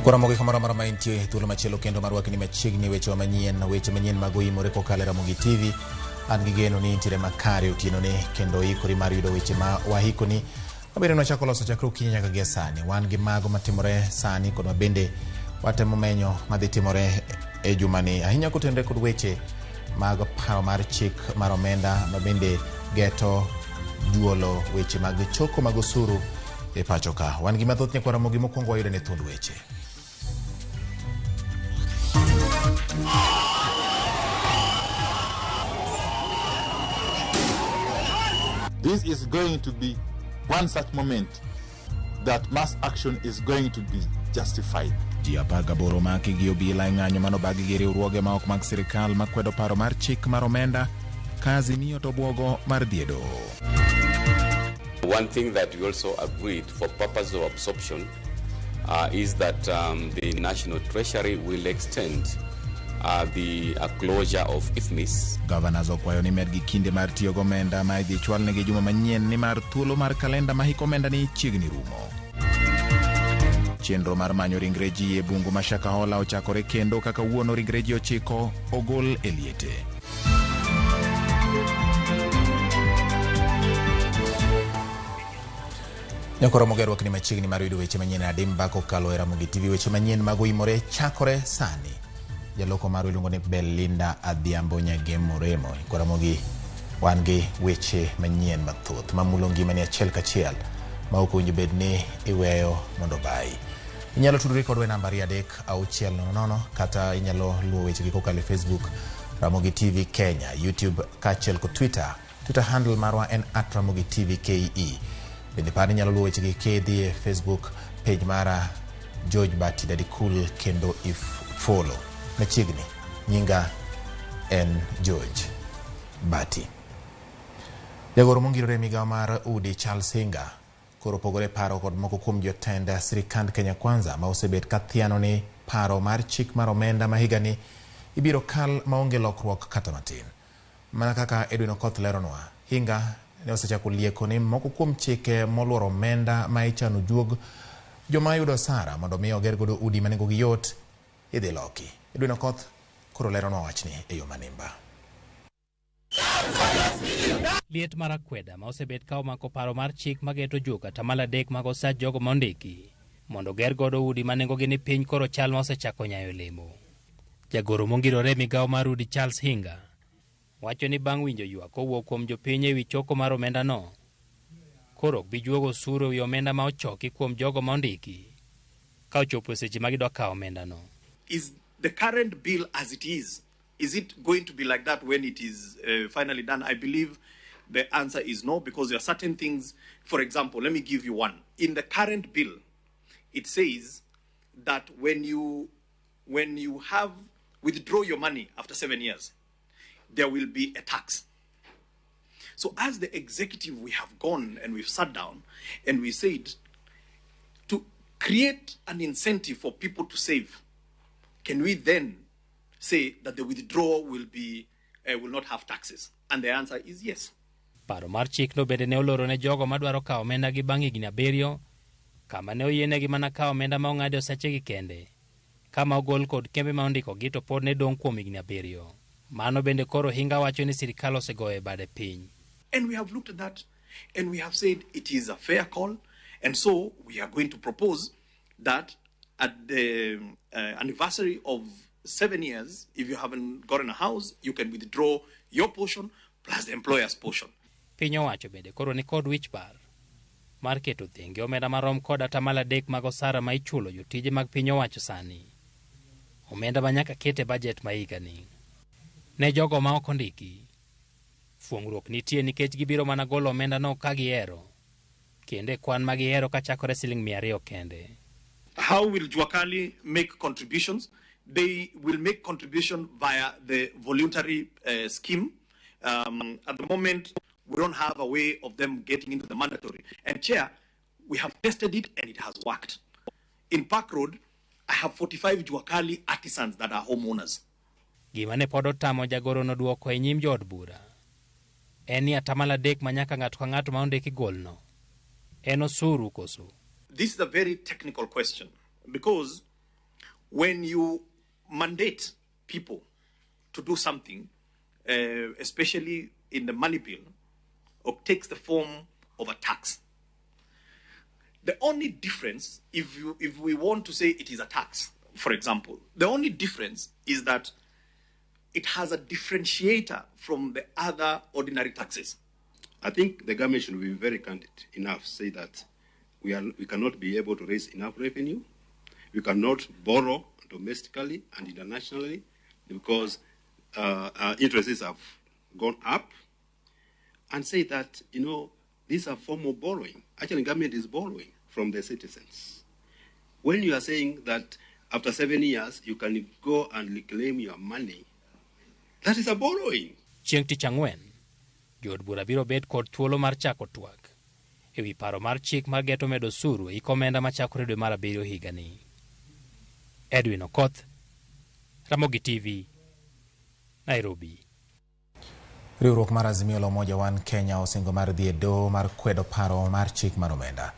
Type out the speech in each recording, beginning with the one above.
Nyakwara Ramogi kamoro amora ma intie, thuolo machielo kendo mar rwakni machiegni wechewa manyien, weche manyien mag oimore kokalo e Ramogi TV. An gi geno ni intiere makare otieno ni kendo ikori mar yudo weche ma wahikoni. Mabende nwachako loso chakre okinyi nyaka gie sani. Wan gi mago matimore sani kod mabende watemo menyo madhi timore e jumani. Ahinya kotenore kod weche mag paro mar chik mar omenda mabende geto juolo weche mag choko mag osuru e pacho ka. Wan gi mathoth nyakwar Ramogi, mokwongo wayudo ne thuond weche. This is going to be one such moment that mass action is going to be justified. Ji 18 omaki gi obila e ng'anyo manobagi gi riwruoge ma ok mag sirikal makwedo paro mar chik mar omenda ka Azimio to bwogo mar dhi e doho. One thing that we also agreed for purpose of absorption is that the National Treasury will extend the closure of IFMIS. Governors okwayo ni medgi kinde mar tiyo gi omenda ma idhi chwalnegi juma manyien nimar thuolo mar kalenda ma hik omenda ni chiegni rumo. Chenro mar manyo ringre ji e bungu ma Shakahola ochakore kendo kaka wuono ringre ji 9 ogol e liete. Nyakoro mogerwak ni machiegni mar yudo weche manyien adimba kokalo e Ramogi TV. Weche manyien mag oimore chakore sani. Jaloko marwa iluongo ni Belinda Adhiambo Nyagem Remo. Nyakoro Ramogi wan gi weche manyien mathoth mamulo ngimani achiel kachiel ma ok owinjo bed ni iweyo mondo obayi. Inyalo tudori kodwa e namba 23600 kata inyalo luwo wechegi kokalo e Facebook Ramogi TV Kenya, YouTube kaachiel kod Twitter. Twitter handle marwa en @RamogiTVKE. Bende par ni inyalo luwo wechegi kidhi e Facebook page mara George Bati Daddy Cool kendo if follow. Machiegni, nyinga en George Bati. Jagoro mongirore e migawo mar udi Charles Hinga koro opogore paro kod moko kuom jotend sirikand Kenya Kwanza ma osebet ka thiano ni paro mar chik mar omenda ma higani ibiro kal maonge lokruok kata matin. Mana kaka Edwin Okoth leronwa, Hinga ne osechako lieko ni moko kuom chike moluoro omenda ma ichano juog joma yudo osara mondo mi oger godo udi ma nengogi yot idhi loki. Edwin Okoth koro leronwa wachni e yo manimba. Liet mar akweda ma osebet ka omako paro mar chik mageto juok atamalo 3 mag osach jogo ma ondiki mondo oger godo udi ma nengogi ni piny koro chal ma osechako nyayo lemo. Jagoro mongirore e migawo mar udi Charles Hinga wacho ni bang' winjo ywak kowuok kuom jopiny ewi choko mar omenda no, koro ok bi juogo osuru ewi omenda ma ochoki kuom jogo ma ondiki ka ochopo e seche ma gidwa kawo omenda no. Is the current bill as it is, is it going to be like that when it is finally done? I believe the answer is no, because there are certain things. For example, let me give you one. In the current bill, it says that when you withdraw your money after 7 years, there will be a tax. So as the executive, we have gone and we've sat down and we said, to create an incentive for people to save, can we then say that the withdrawal will not have taxes? And the answer is yes. Paro mar chikno bende ne oloro ne jogo madwaro kawo omenda gi bang' higni 7, kama ne oyienegi mana kawo omenda ma ong'adi osachegi kende, kama ogol kod kembe ma ondikogi to pod ne dong' kuom higni 7. Mano bende koro Hinga wacho ni sirikal osegoyo e bade piny. And we have looked at that and we have said it is a fair call, and so we are going to propose that at the anniversary of 7 years, if you haven't gotten a house, you can withdraw your portion plus the employer's portion. Piny owacho bende koro ni kod wich bar mar keto thenge omenda marom kod atamalo 3 mag osara ma ichulo jotije mag piny owacho sani. Omenda ma nyaka ket e budget ma higani. Ne jogo ma ok ondiki, fuong'ruok nitie nikech gibiro mana golo omenda no ka gihero, kendo e kwan ma gihero kachakore siling 200 kende. How will Juakali make contributions? They will make contribution via the voluntary scheme. At the moment, we don't have a way of them getting into the mandatory. And Chair, we have tested it and it has worked. In Park Road, I have 45 Juakali artisans that are homeowners. Gima ne pod otamo jagoro no duoko e nyim jood bura en ni atamalo 3 ma nyaka ng'ato ka ng'ato ma ondiki golno en osuru koso? This is a very technical question, because When you mandate people to do something, especially in the money bill, or takes the form of a tax. The only difference, if we want to say it is a tax, for example, the only difference is that it has a differentiator from the other ordinary taxes. I think the government should be very candid enough to say that we cannot be able to raise enough revenue. We cannot borrow domestically and internationally because interest rates have gone up, and say that, you know, these are form of borrowing. Actually, government is borrowing from the citizens. When you are saying that after 7 years, you can go and reclaim your money, that is a borrowing. Chieng' tich ang'wen, jood bura biro bet kod thuolo mar chako twak ewi paro mar chik mar geto medo osuru e hik omenda machakore dwe mar abiriyo higani. Edwin Okoth, Ramogi TV, Nairobi. Riwruok mar Azimio la Umoja One Kenya osingo mar dhi e doho mar kwedo paro mar chik mar omenda.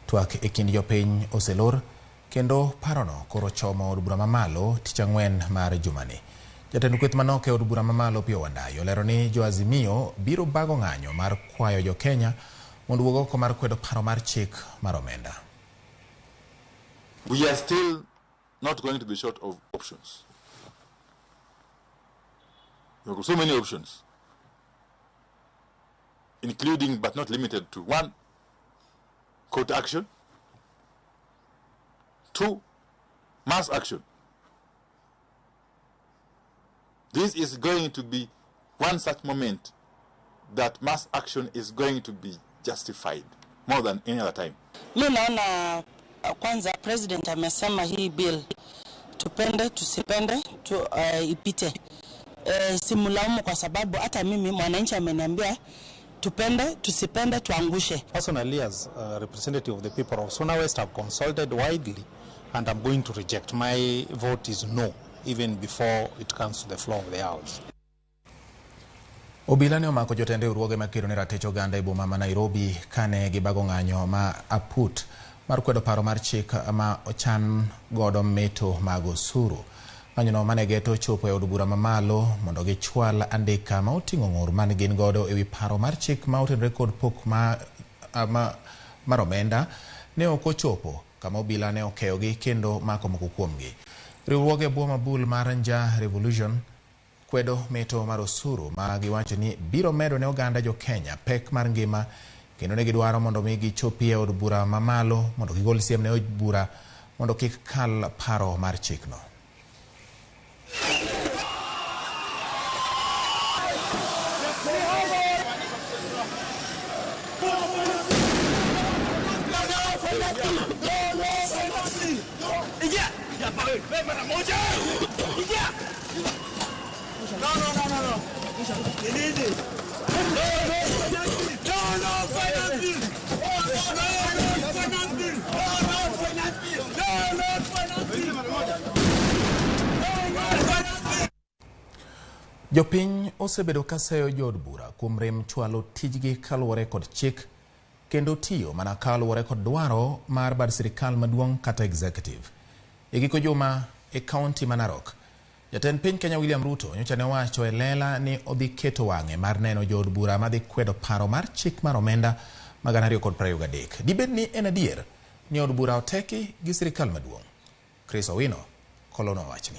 Twak e kind jopiny oselor kendo parono koro chomo od bura mamalo tich ang'wen mar jumani. Jatend kweth manok e od bura mamalo Opiyo Wandayi olero ni jo Azimio biro bago ng'anyo mar kwayo jo Kenya mondo wuog oko mar kwedo paro mar chik mar omenda. We are still not going to be short of options. There are so many options, including but not limited to 1, court action, 2, mass action. This is going to be one such moment that mass action is going to be justified more than any other time. Mi naona kwanza president amesema hii bill tupende tusipende ipite. Simulaumu kwa sababu hata mimi mwananchi ameniambia tupende tusipende tuangushe. Personally, as a representative of the people of Suna West, I've consulted widely and I'm going to reject. My vote is no, even before it comes to the floor of the House. Obila ne omako jotend riwruoge makedo ne ratich oganda e boma ma Nairobi kane gibago ng'anyo ma aput mar kwedo paro mar chik ma ochan godo meto mag osuru. Ng'anyono mane geto chopo e od bura mamalo mondo gichwal andika ma oting'o ng'ur mane gin godo ewi paro mar chik ma otenore kod pok mar omenda ne ok ochopo kama obila ne okeyogi kendo mako moko kuomgi. Riwruoge bwo mabul mar Nja Revolution kwedo meto mar osuru ma giwacho ni biro medo ne oganda jo Kenya pek mar ngima kendo ne gidwaro mondo mi gichopi e od bura mamalo mondo gigol siem ne od bura mondo kik kal paro mar chikno. Jopiny osebedo ka seyo jood bura kuom rem chwalo tijgi kaluwore kod chik kendo tiyo mana kaluwore kod dwaro mar bad sirikal maduong' kata executive. E giko juma e kaunti ma Narok, jatend piny Kenya William Ruto nyocha ne owacho e lela ni odhi keto wang'e mar neno jood bura madhi kwedo paro mar chik mar omenda ma 2023. Dibed ni en adier ni od bura oteki gi sirikal maduong'? Chris Owino kolono wachni.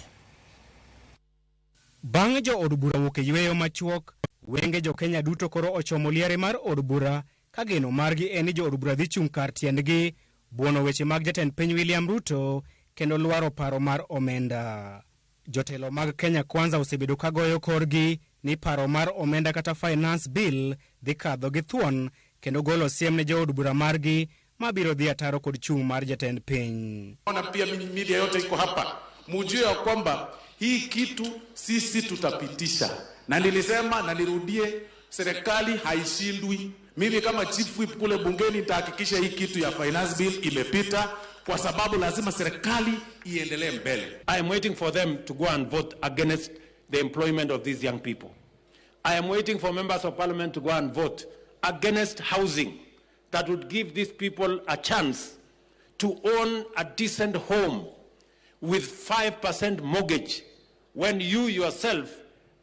Bang' jo od bura wuok e yweyo machuok, wenge jo Kenya duto koro ochomo liare mar od bura ka geno margi en ni jo od bura dhi chung' kar tiendgi, buono weche mag jatend piny William Ruto kendo lwaro paro mar omenda. Jotelo mag Kenya Kwanza osebedo ka goyo korgi ni paro mar omenda kata finance bill dhi kadho gi thuon kendo golo siem ne jood bura margi mabiro dhi ataro kod chung' mar jatend piny. Ona pia media yote iko hapa, mujue ya kwamba hii kitu sisi tutapitisha, na nilisema na nirudie, serikali haishindwi. Mimi kama chief whip kule bungeni nitahakikisha hii kitu ya finance bill imepita, kwa sababu lazima serikali iendelee mbele. I am waiting for them to go and vote against the employment of these young people. I am waiting for members of parliament to go and vote against housing that would give these people a chance to own a decent home with 5% mortgage when you yourself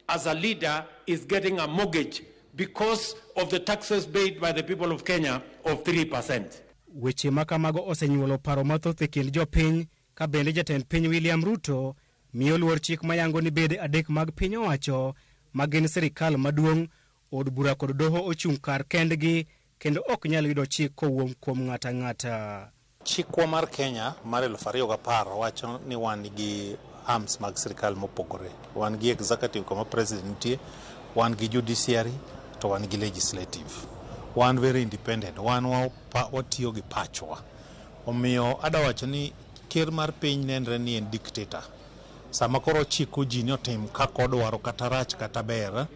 as a leader is getting a mortgage because of the taxes paid by the people of Kenya of 3%. Weche ma kamago osenyuolo paro mathoth e kind jopiny ka bende jatend piny William Ruto miyo luor chik mayango ni bede adek mag piny owacho ma gin sirikal maduong', od bura kod doho ochung' kar kendgi kendo ok nyal yudo chik kowuok kuom ng'ato ang'ata. Chikwa mar Kenya mar 2010 wacho ni wan gi arms mag sirikal mopogore. Wan gi executive kama president nitie, wan gi judiciary to wan gi legislative. Wan very independent, wan watiyo gi pachwa. Omiyo adwa wacho ni ker mar piny nenre ni en dictator. Sama koro ochiko ji ni otim kaka odwaro kata rach kata ber,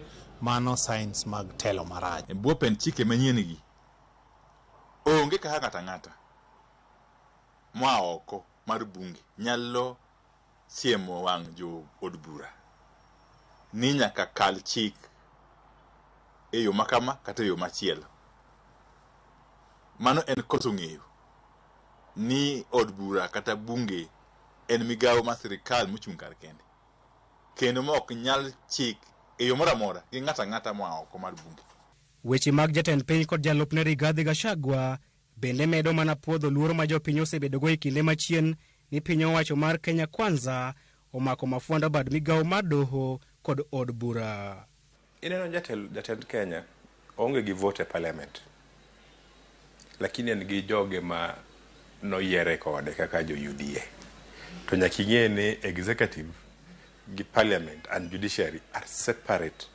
mano signs mag telo marach. E bwo pend chike manyien gi, onge kaka ng'ato ang'ata moa oko mar bunge nyalo siemo wang' jo od bura ni nyaka kal chik e yo makama kata e yo machielo. Mano en koso ng'eyo ni od bura kata bunge en migawo mar sirikal mochung' kar kende kendo ma ok nyal chik e yo moro amora gi ng'ato ang'ata moa oko mar bunge. Weche mag jatend piny kod jalupne Rigathi Gachagua bende medo mana puodho luoro ma jopiny osebedogo e kinde machien ni piny owacho mar Kenya Kwanza omako mafuanda bad migawo mar doho kod od bura. Ineno jatend Kenya onge gi vote e parliament, lakini en gi joge ma noyiere kode kaka jo UDA. To nyaka ing'e ni executive gi parliament and judiciary are separate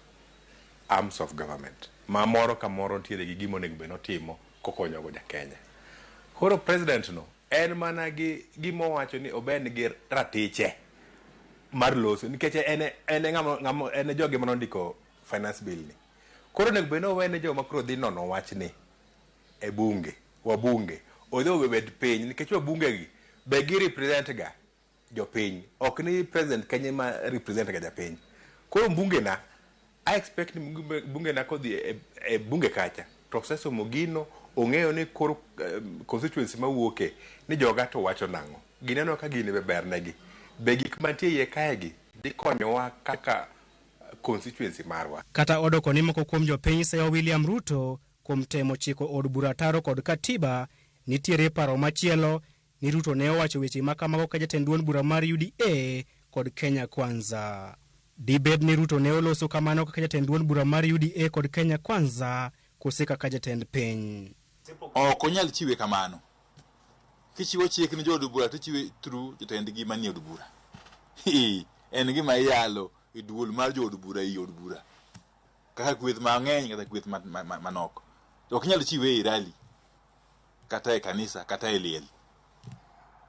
arms of government. Ma moro ka moro nitiere gi gima onego bed notimo kokonyogo ja Kenya. Koro president no en mana gi gima owacho ni oben gi ratiche mar loso nikech en ng'ama en joge manondiko finance bill ni. Koro onego bed ni owene joma koro dhi nono wachni e bunge, wabunge odhi obed piny nikech wabunge gi be gi represent ga jopiny, ok ni president Kenya ma represent ga japiny. Koro mbunge na I expect ni bunge na kodhi e bunge kacha to osesomo gino, ong'eyo ni koro constituency mawuoke ni joga to wacho nang'o, gineno ka gini be bernegi, be gik mantie iye kae gi dhi konyowa kaka constituency marwa. Kata odoko ni moko kuom jopiny seyo William Ruto kuom temo chiko od bura ataro kod katiba, nitiere paro machielo ni Ruto ne owacho weche ma kamago ka jatend duond bura mar UDA kod Kenya Kwanza. Dibed ni Ruto ne oloso kamano kaka jatend duond bura mar UDA kod Kenya Kwanza kose kaka jatend piny? Ok onyal chiwe kamano. Kichiwo chik ni jood bura to ichiwe through jotendgi manie od bura. En gima iyalo e duol mar jood bura ei od bura. Kaka kweth mang'eny kata kweth manok. To ok inyal chiwe e rally kata e kanisa kata e liel.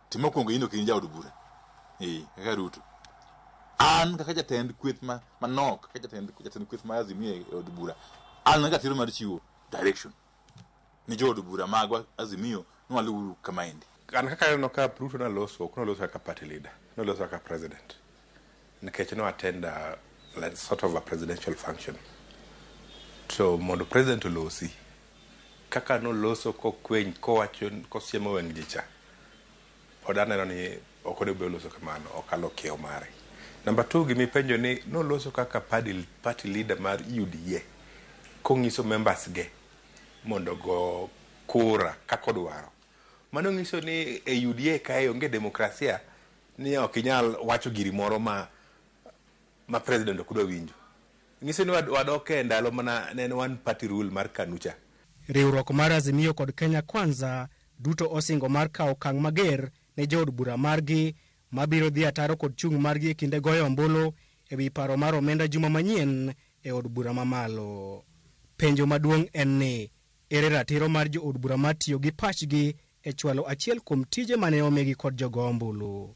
To mokwongo in ok in jaod bura. Kaka Ruto. An kaka jatend kweth manok, kaka jatend kweth mar Azimio e od bura, an gi ratiro mar chiwo direction ni jood bura magwa Azimio ni waluwuru kamaendi. An kaka aneno ka Ruto noloso, ok noloso kaka party leader, noloso kaka president. Nikech no attend a, like, sort of a presidential function. To mondo president olosi, kaka noloso kokweny, kowacho, kosiemo wang' ji cha, pod aneno ni ok onego bed oloso kamano, okalo kiewo mare. Number 2, gimipenjo ni noloso kaka party leader mar UDA, kong'iso members ge mondo go kura kaka odwaro. Mano nyiso ni e UDA kae onge demokrasia, ni ok inyal wacho giri moro ma president ok dwa winjo. Nyiso ni wadok e ndalo mana ne en one party rule mar KANU cha. Riwruok mar Azimio kod Kenya Kwanza duto osingo mar kawo okang' mager ne jood bura margi mabiro dhi ataro kod chung' margi e kinde goyo ombulu e wi paro mar omenda juma manyien e od bura mamalo. Penjo maduong' en ni ere ratiro mar jood bura mar tiyo gi pachgi e chwalo achiel kuom tije mane omigi kod jogo ombulu.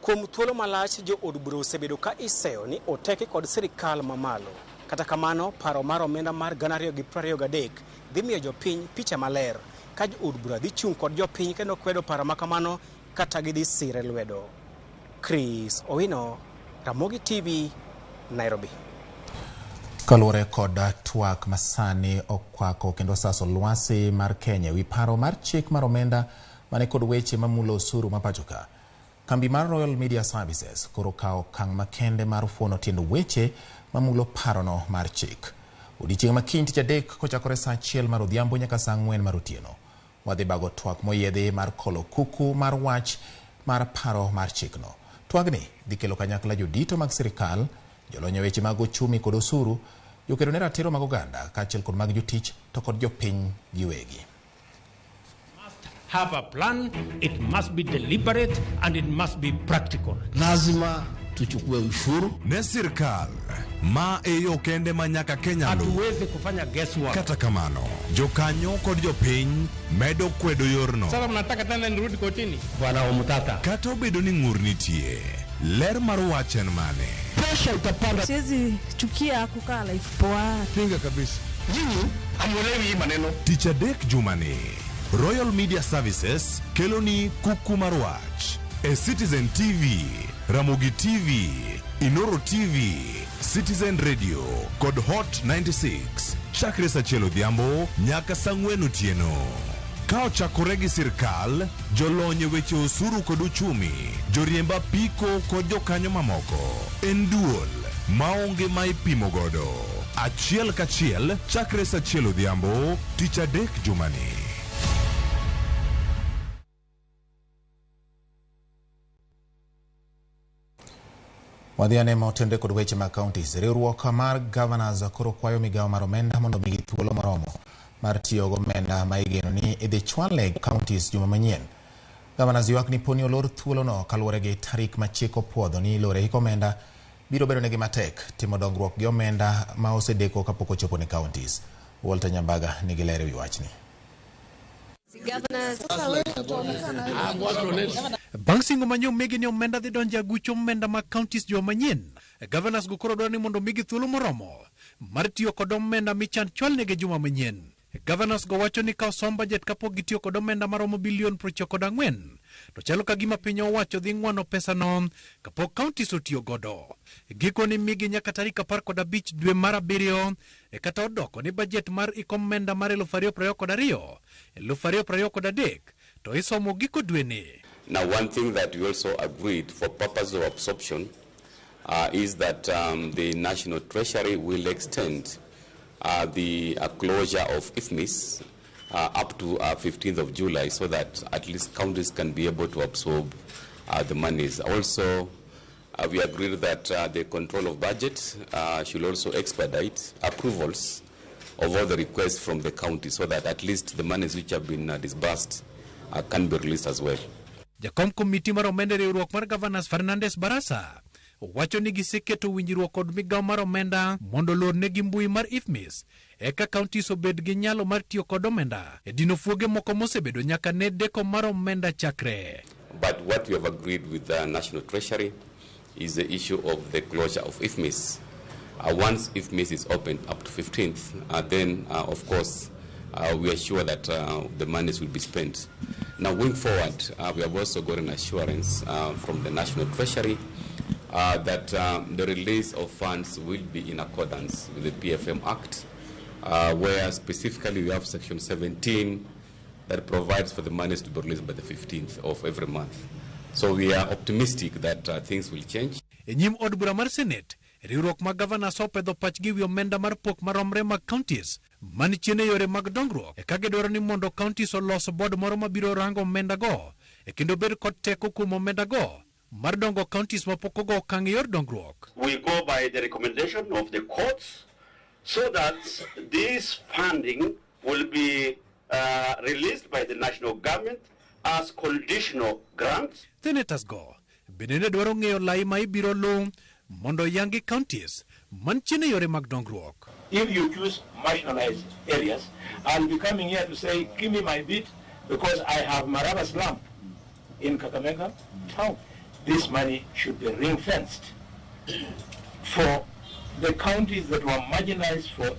Kuom thuolo malach jood bura osebedo ka iseyo ni oteke kod sirikal mamalo. Kata kamano, paro mar omenda mar 2023 dhi miyo jopiny picha maler ka jood bura dhi chung' kod jopiny kendo kwedo paro ma kamano kata gidhi sire lwedo. Chris Owino, Ramogi TV, Nairobi. Kaluwore kod twak masani okwako kendo saso lwasi mar Kenya wi paro mar chik mar omenda mane kod weche mamulo osuru ma pacho ka. Kambi mar Royal Media Services koro kawo okang' makende mar fuono tiend weche mamulo parono mar chik. Odiechieng' ma kiny tich adek kochakore saa 1 mar odhiambo nyaka saa 4 mar otieno. Wadhi bago twak moyiedhi mar kolo kuku mar wach mar paro mar chikno. Twagni dhi kelo kanyakla jodito mag sirikal, jolony e weche mag ochumi kod osuru, jokedo ne ratiro mag oganda kaachiel kod mag jotich to kod jopiny giwegi. Have a plan, it must be deliberate and it must be practical. Lazima tuchukue ushuru ne sirkal ma e yo kende ma nyaka Kenya luw. Hatuwezi kufanya guesswork. Kata kamano, jokanyo kod jopiny medo kwedo yorno. Sasa mnataka tena nirudi kotini? Bwana Omutata. Kata obedo ni ng'ur nitie, ler mar wach en mane? Presha itapanda. Siwezi chukia kukaa life poa. Pinga kabisa. Nyinyi hamuelewi hii maneno. Tich adek jumani, Royal Media Services keloni kuku mar wach e Citizen TV, Ramogi TV, Inoro TV, Citizen Radio kod Hot 96 chakre saa 1 odhiambo nyaka saa 4 otieno. Ka ochakore gi sirkal, jolony e weche osuru kod uchumi, joriemb apiko kod jokanyo mamoko, en duol maonge ma ipimo godo. Achiel kachiel chakre saa 1 odhiambo tich adek jumani. Wadhi ane ma otenre kod weche mag counties. Riwruok mar governors koro kwayo migawo mar omenda mondo omigi thuolo moromo mar tiyo gomenda ma igeno ni idhi chwal e counties juma manyien. Governors ywak ni poni olor thuolono kaluwore gi tarik ma chik opuodho ni ilore hik omenda biro bedo negi matek timo dongruok gi omenda ma osedeko kapok ochopo ne counties. Walter Nyambaga nigi ler ewi wachni. Bang' singo manyo migi ni omenda dhi donjo e aguch omenda mag counties juma manyien, governors go koro dwaro ni mondo migi thuolo moromo mar tiyo kod omenda michan chwalnegi juma manyien. Governors go wacho ni ka osom budget kapok gitiyo kod omenda maromo bilion 94, to chalo ka gima piny owacho dhi ng'wano pesano kapok counties otiyo godo. Gikone migi nyaka tarik 15 dwe mar 7 e kata odoko ni budget mar iko omenda mar 2022 2023 to isomo giko dweni. Now, one thing that we also agreed for purpose of absorption is that the National Treasury will extend the closure of IFMIS up to 15th of July, so that at least counties can be able to absorb the monies. Also, we agreed that the control of budget should also expedite approvals of all the requests from the county, so that at least the monies which have been disbursed can be released as well. Jakom komiti mar omenda e riwruok mar Governors Fernandes Barasa wacho ni giseketo winjruok kod migawo mar omenda mondo olornegi mbui mar IFMIS eka counties obed gi nyalo mar tiyo kod omenda e dino fuoge moko mosebedo nyaka ne deko mar omenda chakre. But what we have agreed with the National Treasury is the issue of the closure of IFMIS. Once IFMIS is opened up to 15th, then of course we are sure that the monies will be spent. Now, going forward, we have also got an assurance from the National Treasury that the release of funds will be in accordance with the PFM Act, where specifically we have Section 17 that provides for the monies to be released by the 15th of every month. So we are optimistic that things will change. E nyim od bura mar Senate, riwruok mag governors opedho pachgi wi omenda mar pok maromre mag counties man chien e yore mag dongruok, ka gidwaro ni mondo counties olos board moro mabiro rango omenda go e kendo bed kod teko kuom omenda go mar dongo counties mapok ogo okang' e yor dongruok. We go by the recommendation of the courts so that this funding will be released by the national government as conditional grants. Senators go bende ne dwaro ng'eyo lai ma ibiro luw mondo yangi counties man chien e yore mag dongruok. If you choose marginalized areas, I'll be coming here to say, give me my bit because I have Maraba slum in Kakamega town. This money should be ring-fenced for the counties that were marginalized for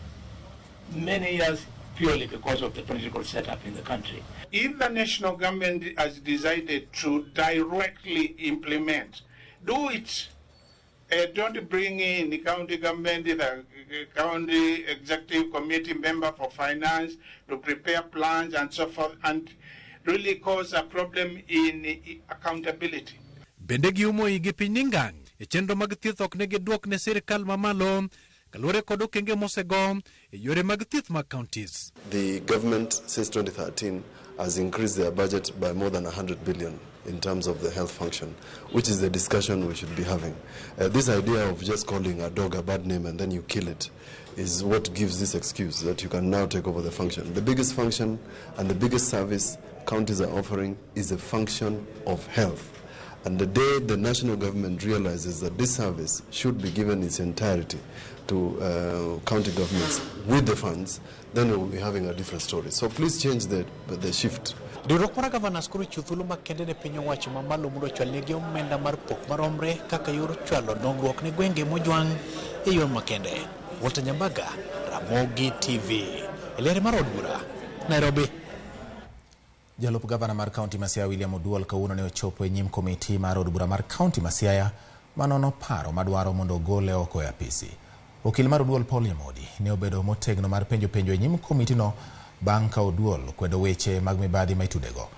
many years purely because of the political setup in the country. If the national government has decided to directly implement, do it. Don't bring in the county government, the county executive committee member for finance to prepare plans and so forth, and really cause a problem in accountability. Bende giumo igi piny ni ngang' e chenro mag thieth ok ne gidwok ne sirkal mamalo kaluwore kod okenge mosego e yore mag thieth mag counties. The government since 2013 has increased their budget by more than 100 billion in terms of the health function, which is the discussion we should be having. This idea of just calling a dog a bad name and then you kill it is what gives this excuse that you can now take over the function. The biggest function and the biggest service counties are offering is a function of health. And the day the national government realizes that this service should be given its entirety to county governments with the funds, then we will be having a different story. So please change the shift. Riwruok mar governors koro chiwo thuolo makende ne piny owacho mamalo mondo ochwalnegi omenda mar pok maromre kaka yor chwalo dongruok ne gwenge mojwang' e yor makende. Walter Nyambaga, Ramogi TV, e liare mar od bura, Nairobi. Jalup gavana mar kaunti ma Siaya William Oduol kawuono ne ochopo e nyim komiti mar od bura mar kaunti ma Siaya manono paro madwaro mondo ogole oko e apisi. Okil mar Oduol Paul Nyamodi ne obedo motegno mar penjo penjo e nyim komitino bang' ka Oduol kwedo weche mag mibadhi ma itudego.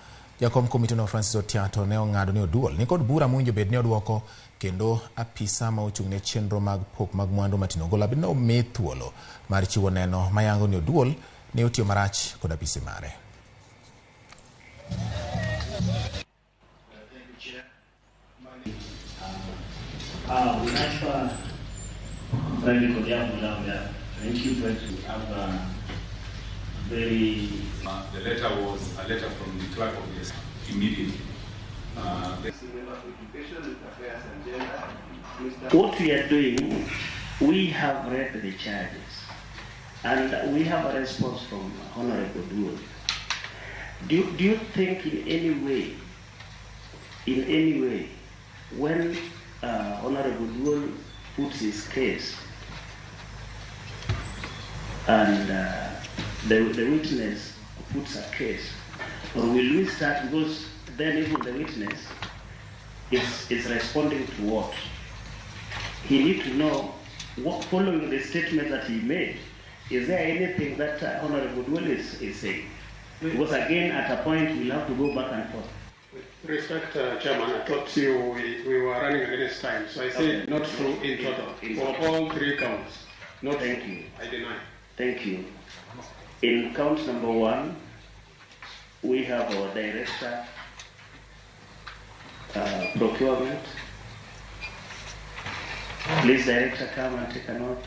Jakom komitino Francis Otiato ne ong'ado ni Oduol nikod bura mowinjo bed ni odwoko kendo apisa ma ochung' ne chenro mag pok mag mwandu Martin Ogola bende omi thuolo mar chiwo neno mayango ni Oduol ne otiyo marach kod apisi mare. We have Frederick Odhiambo down there. Thank you, Fred. We have a very... The letter was a letter from the clerk of the immediately. What we are doing, we have read the charges and we have a response from Honorable Duol. Do you think in any way, when Honorable Duol puts his case and the witness puts a case, or will we start, because then even the witness is responding to what? He needs to know, what, following the statement that he made, is there anything that Honorable Duol is saying? Because again, at a point, we'll have to go back and forth. With respect, Chairman, I thought we were running against time, so I say okay. Not true in total. For all three counts. Not Thank you. I deny. Thank you. In count number 1, we have our director, procurement. Please, director, come and take a note.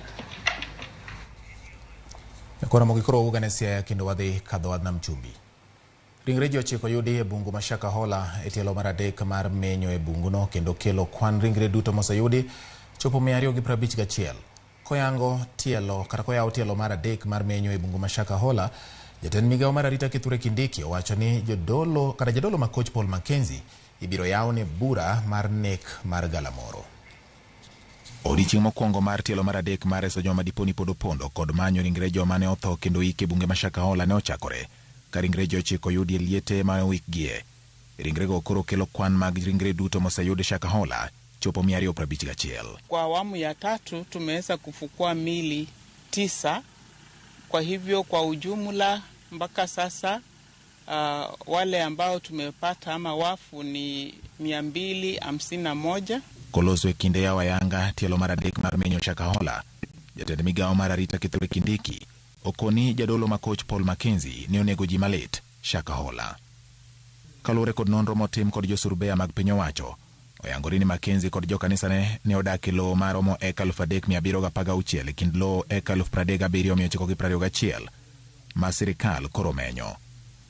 Koro mogikoro wuok e Siaya kendo wadhi kadho wadh nam chumbi. Ringre ji 9 yudi e bungu ma Shakahola e tielo mar 3 mar menyo e bunguno kendo kelo kwan ringre duto moseyudi chopo 251. Koyango tielo kata koyawo tielo mar 3 mar menyo e bungu ma Shakahola, jatend migawo mar arita Kithure Kindiki owacho ni jodolo kata jadolo ma coach Paul Mackenzie ibiro yawne bura mar nek mar galamoro. Odiechieng' mokwongo mar tielo mar 3 mar reso joma dipo ni pod opondo kod manyo ringre joma ne otho kendo ik e bunge ma Shakahola ne ochakore ka ringre ji 9 oyudi e liete ma oikgie. Ringrego koro kelo kwan mag ringre duto moseyud Shakahola chopo 251. Kwa awamu ya 3 tumeweza kufukua mili 9. Kwa hivyo kwa ujumla mpaka sasa wale ambao tumepata ama wafu ni 251. Koloso e kinde yawo ayanga tielo mar 3 mar menyo Shakahola, jatend migawo mar arita Kithure Kindiki okoni jadolo ma coach Paul Mackenzie ne onego ji malit Shakahola. Kaluwore kod nonro motim kod josurbeya mag piny owacho, oyangore ni Mackenzie kod jokanisane ne odak e lowo maromo eka 3716 e kind lowo eka 37921 ma sirikal koro menyo.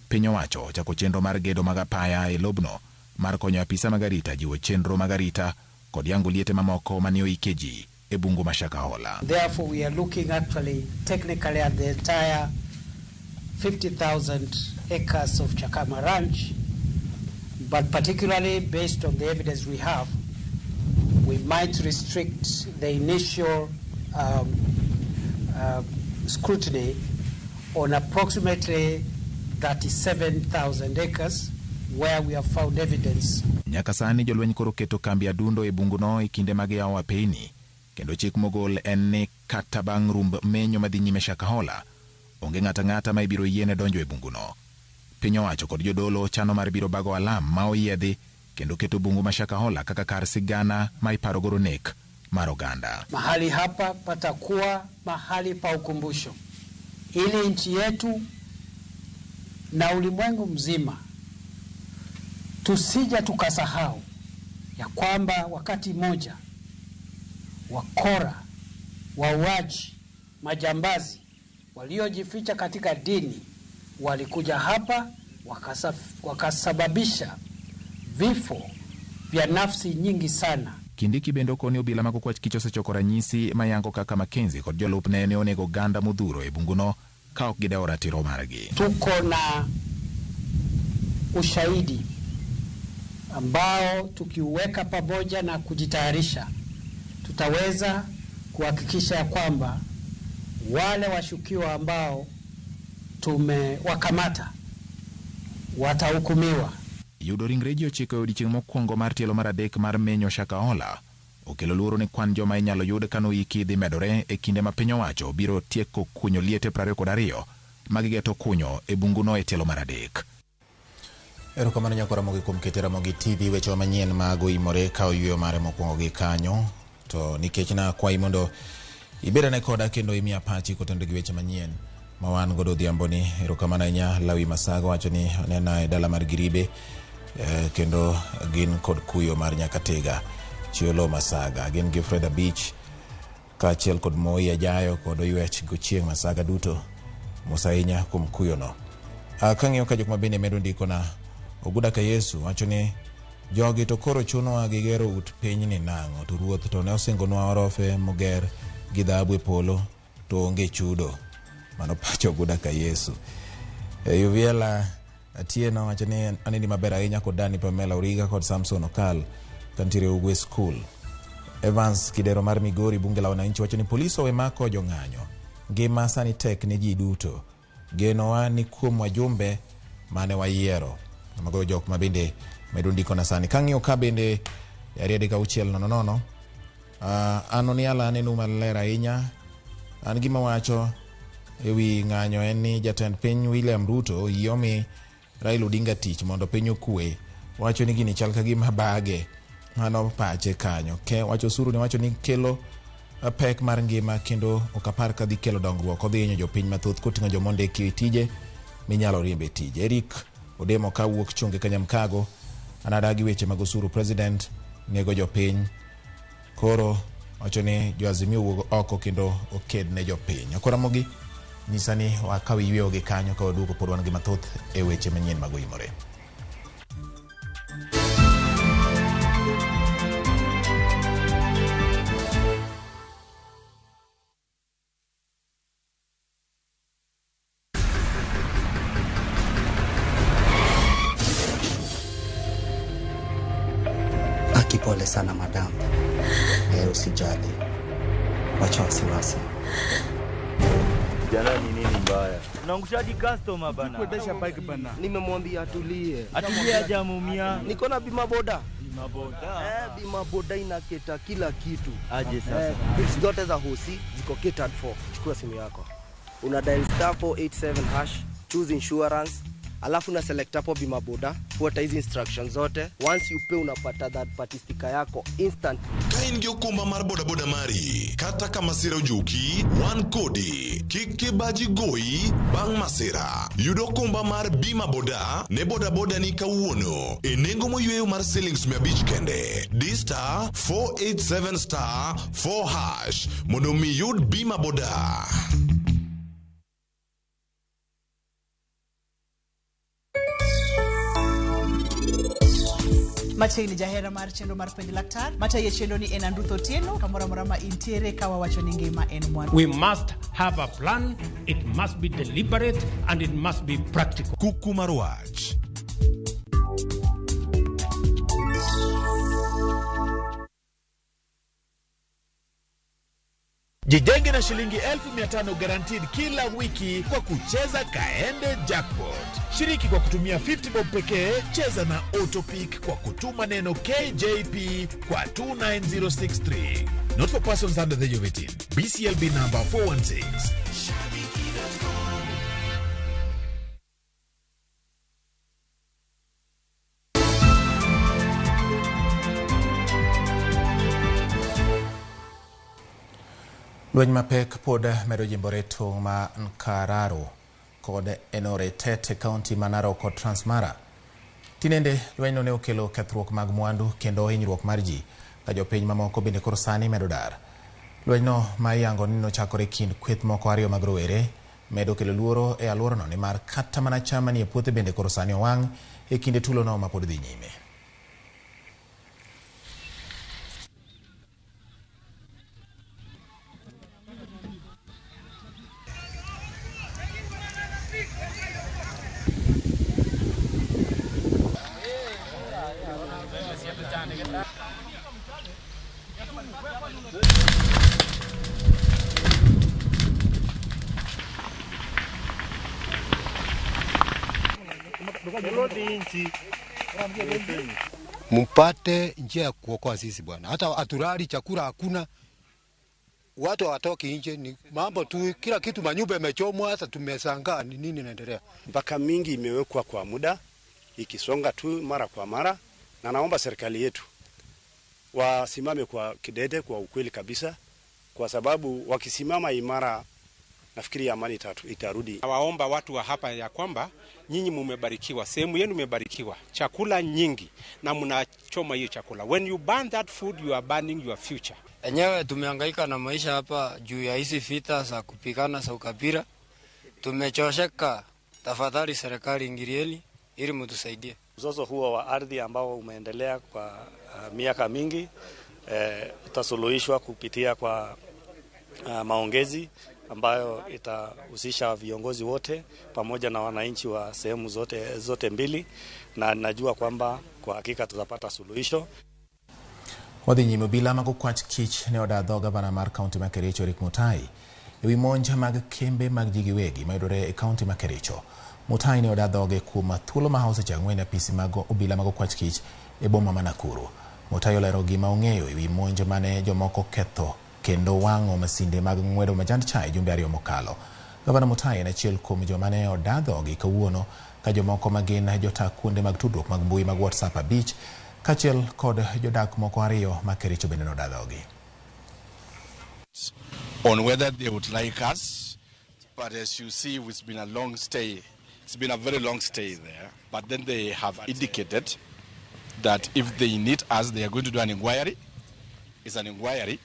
Piny owacho ochako chenro mar gedo mag apaya e lobno mar konyo apisa mag arita jiwo chenro mag arita kod yango liete mamoko mane oike ji e bungu ma Shakahola. Therefore, we are looking actually technically at the entire 50,000 acres of Chakama Ranch, but particularly based on the evidence we have, we might restrict the initial scrutiny on approximately 37,000 acres where we have found evidence. Nyaka sani jolweny koro keto kambi adundo e bunguno e kinde mag yawo apeyni, kendo chik mogol en ni kata bang' rumb menyo madhi nyime Shakahola, onge ng'ata ng'ata ma ibiro yiene donjo e bunguno. Piny owacho kod jodolo chano mar biro bago alam ma oyiedhi kendo keto bungu ma Shakahola kaka kar sigana ma iparo godo nek mar oganda. Mahali hapa patakuwa mahali pa ukumbusho ili nchi yetu na ulimwengu mzima tusija tukasahau ya kwamba wakati mmoja wakora, wauaji, majambazi waliojificha katika dini walikuja hapa wakasababisha vifo vya nafsi nyingi sana. Kindiki bende okoni obila mag okwach kich osechoko ranyisi mayango kaka Mackenzie kod jolupne ne onego oganda modhuro e bunguno ka ok gidewo ratiro margi. Tuko na ushahidi ambao tukiuweka pamoja na kujitayarisha tutaweza kuhakikisha ya kwamba wale washukiwa ambao tumewakamata watahukumiwa. Yudo ringre ji 9 e odiechieng' mokwongo mar tielo mar 3 mar menyo Shakahola okelo luoro ni kwan joma inyalo yud kanoiki dhi medore e kinde ma piny owacho biro tieko kunyo liete 22 magigeto kunyo e bunguno e tielo mar 3. Erokamano nyako Ramogi kuom keto Ramogi TV weche manyien mag oimore ka oyueyo mare mokwongo gi kanyo. To nikech nakwayi mondo ibedane koda kendo imiya pachi kotenore gi weche manyien ma wan godo odhiamboni. Erokamano ahinya Lawi Masago wacho ni onena e dala mar Giribe kendo gin kod kuyo mar Nyakatega Chiolo Masaga. Gin gi Fred Abich kaachiel kod Moi Ajayo kod Oywech Gochieng' Masaga duto. Mos ahinya kuom kuyono. Kang'iyo ka jok ma bende medo ndikona Oguda ka Yesu wacho ni jogi to koro chunowa gi gero ut pinyni nang'o to ruoth to ne osingonwa orofe moger gi dhahabu e polo to onge chudo. Mano pacho Oguda ka Yesu. Yuviela Atieno wacho ni aneni maber ahinya kod Dani Pamela Origa kod Samson Okal kantiere Ugwe School. Evans Kidero mar Migori bunge la wananchi wacho ni polis owe mako jong'anyo. Ngima sani tek ne ji duto. Genowa ni kuom wajumbe mane wayiero. Mago jok ma bende medo ndiko na sani. Kang'iyo ka bende 23600 an Oniala aneno maler ahinya. An gima wacho ewi ng'anyo en ni jatend piny William Ruto yomi Raila Odinga tich mondo piny okwe. Wacho ni gini chal ka gima bage. Mano pache kanyo. Ke wacho osuru ne wacho ni kelo pek mar ngima kendo ok apar ka dhi kelo dongruok. Odhi hinyo jopiny mathoth koting'o jomondiki e tije minyalo riembe tije. Eric Odemo ka wuok Chonge Kanyamkago anadagi weche mag osuru president nego jopiny. Koro wacho ni jo Azimio wuog oko kendo oked ne jopiny. Okoramogi nyisa ni wakaw yweyo gi kanyo ka waduogo pod wan gi mathoth e weche manyien mag oimore. Pole sana madam. Usijali. Wacha wasiwasi. Jana ni nini mbaya? Unaangushaji customer bana. Kuendesha bike bana. Nimemwambia atulie. Atulie hajamuumia. Niko na bima boda. Bima boda. Bima boda inaketa kila kitu. Aje sasa. Bills zote za hosi ziko catered for. Chukua simu yako. Una dial *487#, choose insurance. Alafu na select hapo bima boda, fuata hizi instructions zote. Once you pay unapata that party sticker yako instant. Ka in gi okumba mar boda boda mari, kata ka masira ojuki, wan kodi. Kik kibaji goyi bang' masira. Yud okumba mar bima boda ne boda boda ni kawuono e nengo moyweyo mar siling 500 kende. Di *487*4# mondo mi yud bima boda. Machiegni jahera mar chenro mar penj laktar matayo chenro ni en Andruth Otieno kamoro amora ma intiere ka wawacho ni ngima en mwandu. We must have a plan, it must be deliberate and it must be practical. Kuku mar wach. Jijenge na shilingi 1500 guaranteed kila wiki kwa kucheza Kaende Jackpot. Shiriki kwa kutumia 50 bob pekee, cheza na Autopick kwa kutuma neno KJP kwa 29063. Not for persons under the age of 18. BCLB number 416. Lweny mapek pod medo jimbore tong' ma Nkararo kod Enoretet e kaunti ma Narok kod Transmara. Tinende lwenyno ne okelo kethruok mag mwandu kendo hinyruok mar ji, ka jopiny mamoko bende koro sani medo dar. Lwenyno ma iyango ni nochakore kind kweth moko ariyo mag rowere medo kelo luoro e alworano nimar kata mana cham manie puothe bende koro sani owang' e kinde tulono ma pod dhi nyime. Mpate njia ya kuokoa sisi bwana, hata haturali, chakula hakuna, watu hawatoki nje, ni mambo tu, kila kitu, manyumba yamechomwa, hata tumeshangaa ni nini inaendelea. Mpaka mingi imewekwa kwa muda ikisonga tu mara kwa mara, na naomba serikali yetu wasimame kwa kidete, kwa ukweli kabisa, kwa sababu wakisimama imara nafikiri amani itarudi. Nawaomba watu wa hapa ya kwamba nyinyi mumebarikiwa, sehemu yenu imebarikiwa, chakula nyingi na mnachoma hiyo chakula. When you burn that food you are burning your future. Enyewe tumehangaika na maisha hapa juu ya hizi vita za kupigana za ukabila. Tumechosheka. Tafadhali serikali ingilieni ili mtusaidie. Mzozo huo wa ardhi ambao umeendelea kwa miaka mingi utasuluhishwa kupitia kwa maongezi ambayo itahusisha viongozi wote pamoja na wananchi wa sehemu zote mbili, na najua kwamba kwa hakika tutapata suluhisho. Wadhi nyime obila mag okwach kich ne oda dho gavana mar kaunti ma Kericho Eric Mutai ewi monj mag kembe mag ji giwegi mayudore e kaunti ma Kericho. Mutai ne oda dhoge kuom thuolo ma seche 4 apisi mag obila mag okwach kich e boma ma Nakuru. Mutai olero gima ong'eyo ewi monj mane jomoko ketho kendo wang'o masinde mag ng'wedo majand chae jumbe 2 mokalo. Gavana Mutai en achiel kuom joma ne oda dhogi kawuono ka jomoko ma gin jota kuonde mag tudruok mag mbui mag WhatsApp 5 kaachiel kod jodak moko 2 ma Kericho bende noda dhogi. On whether they would like us, but as you see, it's been a long stay. It's been a very long stay there. But then they have indicated that if they need us, they are going to do an inquiry. It's an inquiry.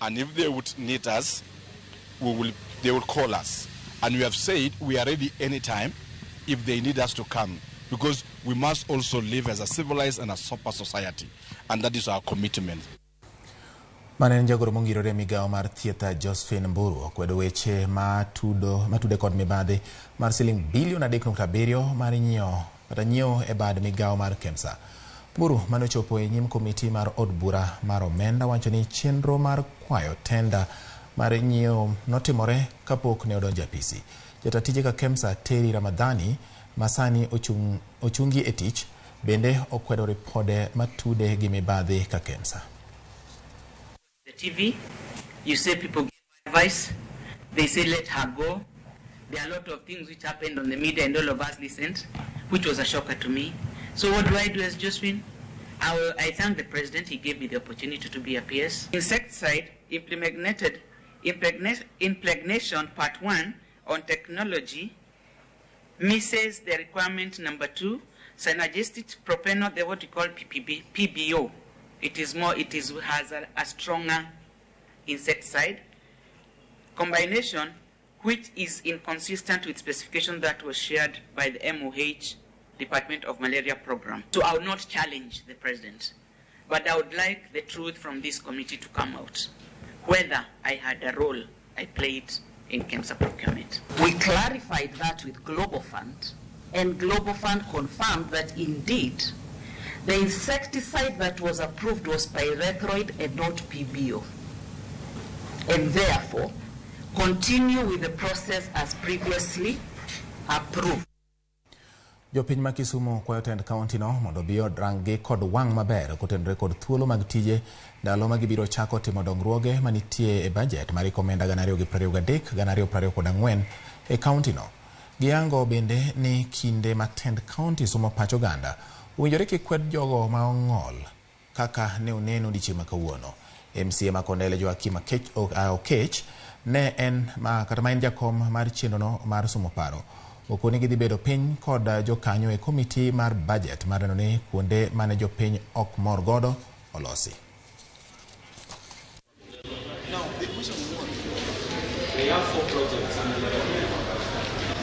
And if they would need us, they will call us. And we have said we are ready anytime if they need us to come, because we must also live as a civilized and a sober society. And that is our commitment. Mane en jagoro mongirore migawo mar thieth Josephine Mburu okwedo weche matude kod mibadhi mar siling bilion 3.7 mar nyiewo kata nyiewo e bad migawo mar KEMSA. Mburu mane ochopo e nyim komiti mar od bura mar omenda wacho ni chenro mar kwayo tenda mar nyiewo notimore kapok ne odonjo e apisi. Jata tije ka KEMSA Terry Ramadhani masani ochungi e tich bende okwedo ripode matude gi mibadhi ka KEMSA. The TV, you say people give advice, they say let her go. There are a lot of things which happened on the media and all of us listened, which was a shocker to me. So what do I do as Josephine? I thank the president, he gave me the opportunity to be a PS. Insecticide impregnation part 1 on technology misses the requirement number 2, synergistic propanol, the what we call PBO. It is more, has a stronger insecticide combination, which is inconsistent with specification that was shared by the MOH Department of Malaria Program. So I would not challenge the president, but I would like the truth from this committee to come out, whether I had a role I played in KEMSA procurement. We clarified that with Global Fund, and Global Fund confirmed that indeed the insecticide that was approved was pyrethroid and not PBO, and therefore continue with the process as previously approved. Jopiny ma Kisumu kwayo tend kaunti no mondo obi oranggi kod wang' maber kotenore kod thuolo mag tije ndalo ma gibiro chako timo dongruoge manitie e bajet mar omenda 2023-2024 e kaunti no. Giyango bende ni kinde ma tend kaunti somo pach oganda owinjore kik kwed jogo ma ong'ol kaka ne oneno odiechieng' ma kawuono. MCA ma Kondele Joakim Okech ne en kata ma en jakom mar chenrono mar somo paro. Okoni gidhi bedo piny kod jokanyo e komiti mar budget mar neno ni kuonde mane jopiny ok mor godo olosi.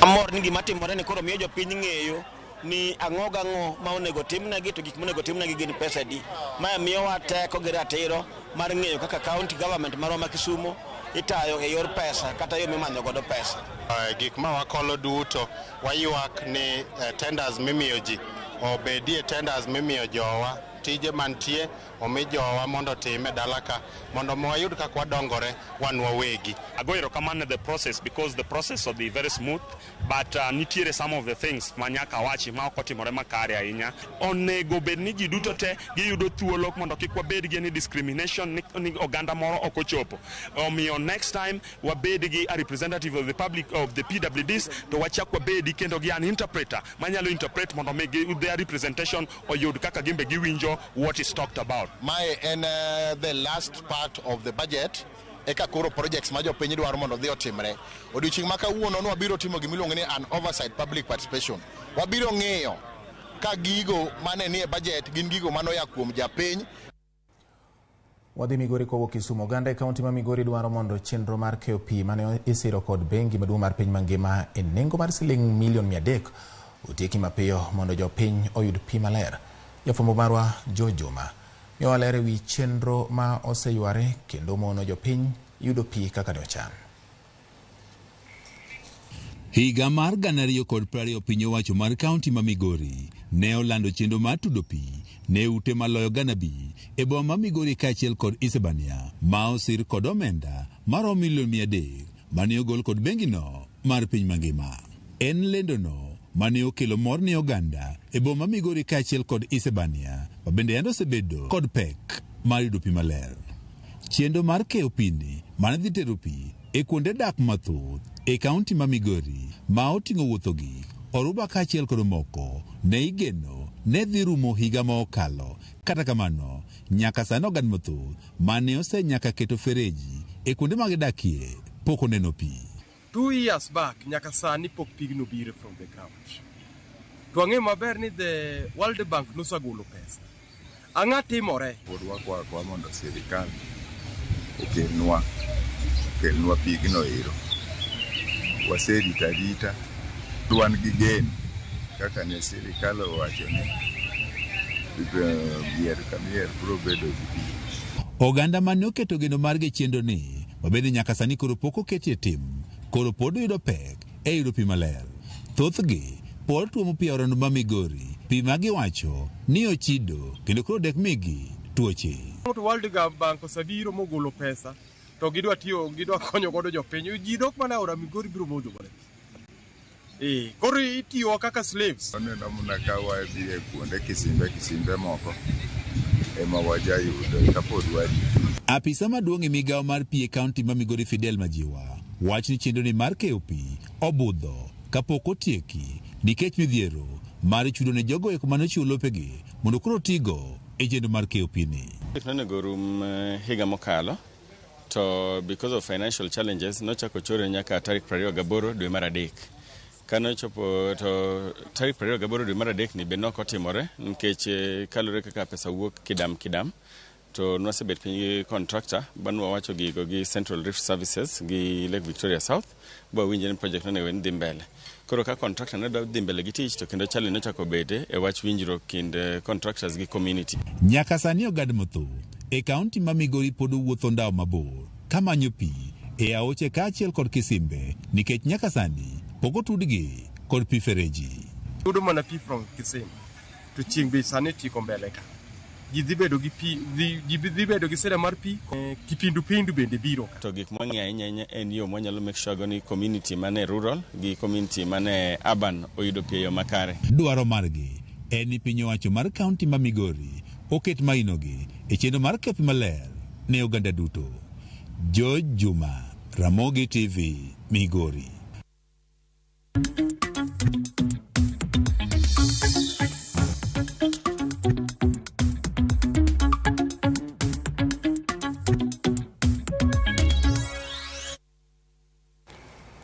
Amor ni gima timore ni koro miyo jopiny ng'eyo ni ang'o gang'o ma onego timnegi to gik monego timnegi gin pesa adi. Mae miyowa teko gi ratiro mar ng'eyo kaka county government marwa ma Kisumo itayo e yor pesa kata yo mimanyo godo pesa. Gik ma wakolo duto waywak ni tenders mimiyo ji obedie tenders mimiyo jowa tije mantie omi jowa mondo otim e dala ka mondo wayud kaka wadongore wan wawegi. Ago erokamano the process because the process will be very smooth, but nitiere some of the things ma nyaka wachi ma ok otimore makare ahinya. Onego bed ni ji duto te giyudo thuolo mondo kik wabed gi any discrimination ni oganda moro ok ochopo. Omiyo next time wabed gi a representative of the public of the PWDs to wachak wabedi kendo gi an interpreter manyalo interpret mondo mi their representation oyud kaka gimbe giwinjo what is talked about. Mae en the last part of the budget eka koro projects ma jopiny dwaro mondo odhi otimre. Odiochieng' ma kawuono wabiro timo gimiluongo ni an oversight public participation. Wabiro ng'iyo ka gigo mane nie budget gin gigo manoya kuom japiny. Wadhi Migori kowuok Kisumu. Oganda e kaunti ma Migori dwaro mondo chenro mar keyo pi mane isiro kod bengi maduong' mar piny mangima e nengo mar siling milion 300 otieki mapiyo mondo jopiny oyud pi maler. Jafwambo marwa Joe Juma miyowa ler ewi chenro ma oseyware kendo mono jopiny yudo pi kaka ne ochan. Higa mar 2020 piny owacho mar kaunti ma Migori ne olando chenro mar tudo pi ne ute maloyo 5,000 e boma ma Migori kaachiel kod Isebania ma osir kod omenda maromo milion 300 mane ogol kod bengino mar piny mangima. En lendono mane okelo mor ne oganda e boma Migori kaachiel kod Isebania ma bende yande osebedo kod pek mar yudo pi maler. Chenro mar keyo pi ni mane dhi tero pi e kuonde dak mathoth e kaunti ma Migori ma oting'o wuotho gi Oruba kaachiel kod moko ne igeno ne dhi rumo higa ma okalo. Kata kamano, nyaka sani oganda mathoth mane osenyaka keto fereji e kuonde ma gidakie pok oneno pi. 2 years back, nyaka sani pok pigno biro from the ground. To wang'eyo maber ni the World Bank nosegolo pesa. Ang'a timore? Pod wakwakwa mondo sirikal okelnwa pigno ero. Waserito arita, wan gi geno kaka ne sirikal owacho ni mier ka mier biro bedo gi pi. Oganda mane oketo geno margi e chenro ni mabende nyaka sani koro pok oketie tim, koro pod yudo pek e yudo pi maler. Thothgi pod tuomo pi aorano ma Migori, pi ma giwacho ni ochido kendo koro dek migi tuoche. To World Bank osebiro mogolo pesa to gidwa tiyo, gidwa konyo godo jopiny. Ji dok mana aora Migori biro modho godo pi. Koro itiyowa kaka slaves. Waneno mana ka wadhi e kuonde kisimbe moko ema wajayudo kapod warito. Apisa maduong' e migawo mar pi e kaunti ma Migori Fidel Majiwa wach ni chenro ni mar keyo pi obudho kapok otieki nikech midhiero mar chudo ne jogo eko mane ochiwo lopegi mondo koro otigo e chenro mar keyo pi ni. Nonego rum higa mokalo to because of financial challenges nochako chore nyaka tarik 28 dwe mar 3. Kanochopo to tarik 28 dwe mar 3 ni be nok otimore nikech kalure kaka pesa wuok kidam kidam. To nwasebet piny gi contractor ba nwawacho gigo gi Central Rift Services gi Lake Victoria South ba winje ni project nonego ni dhi mbele. Koro ka contractor ne dwa dhi mbele gi tich to kendo challenge nochako bede e wach winjruok kind contractors gi community. Nyaka sani oganda mathoth e kaunti ma Migori pod wuotho ndawa mabor kamanyo pi e aoche kaachiel kod kisimbe nikech nyaka sani pok otudgi kod pi fereji. Yudo mana pi from Kisimba to chieng' be sani tieko mbele ka. Ji dhi bedo gi pi, ji dhi bedo gi sida mar pi, kipindupindu bende biro ka. To gik mwang'iyo ahinya ahinya en yo mwanyalo make sure go ni community mane rural gi community mane urban oyudo pi e yo makare. Dwaro margi en ni piny owacho mar kaunti ma Migori oket mainogi e chenro mar keyo pi maler ne oganda duto. George Juma, Ramogi TV, Migori.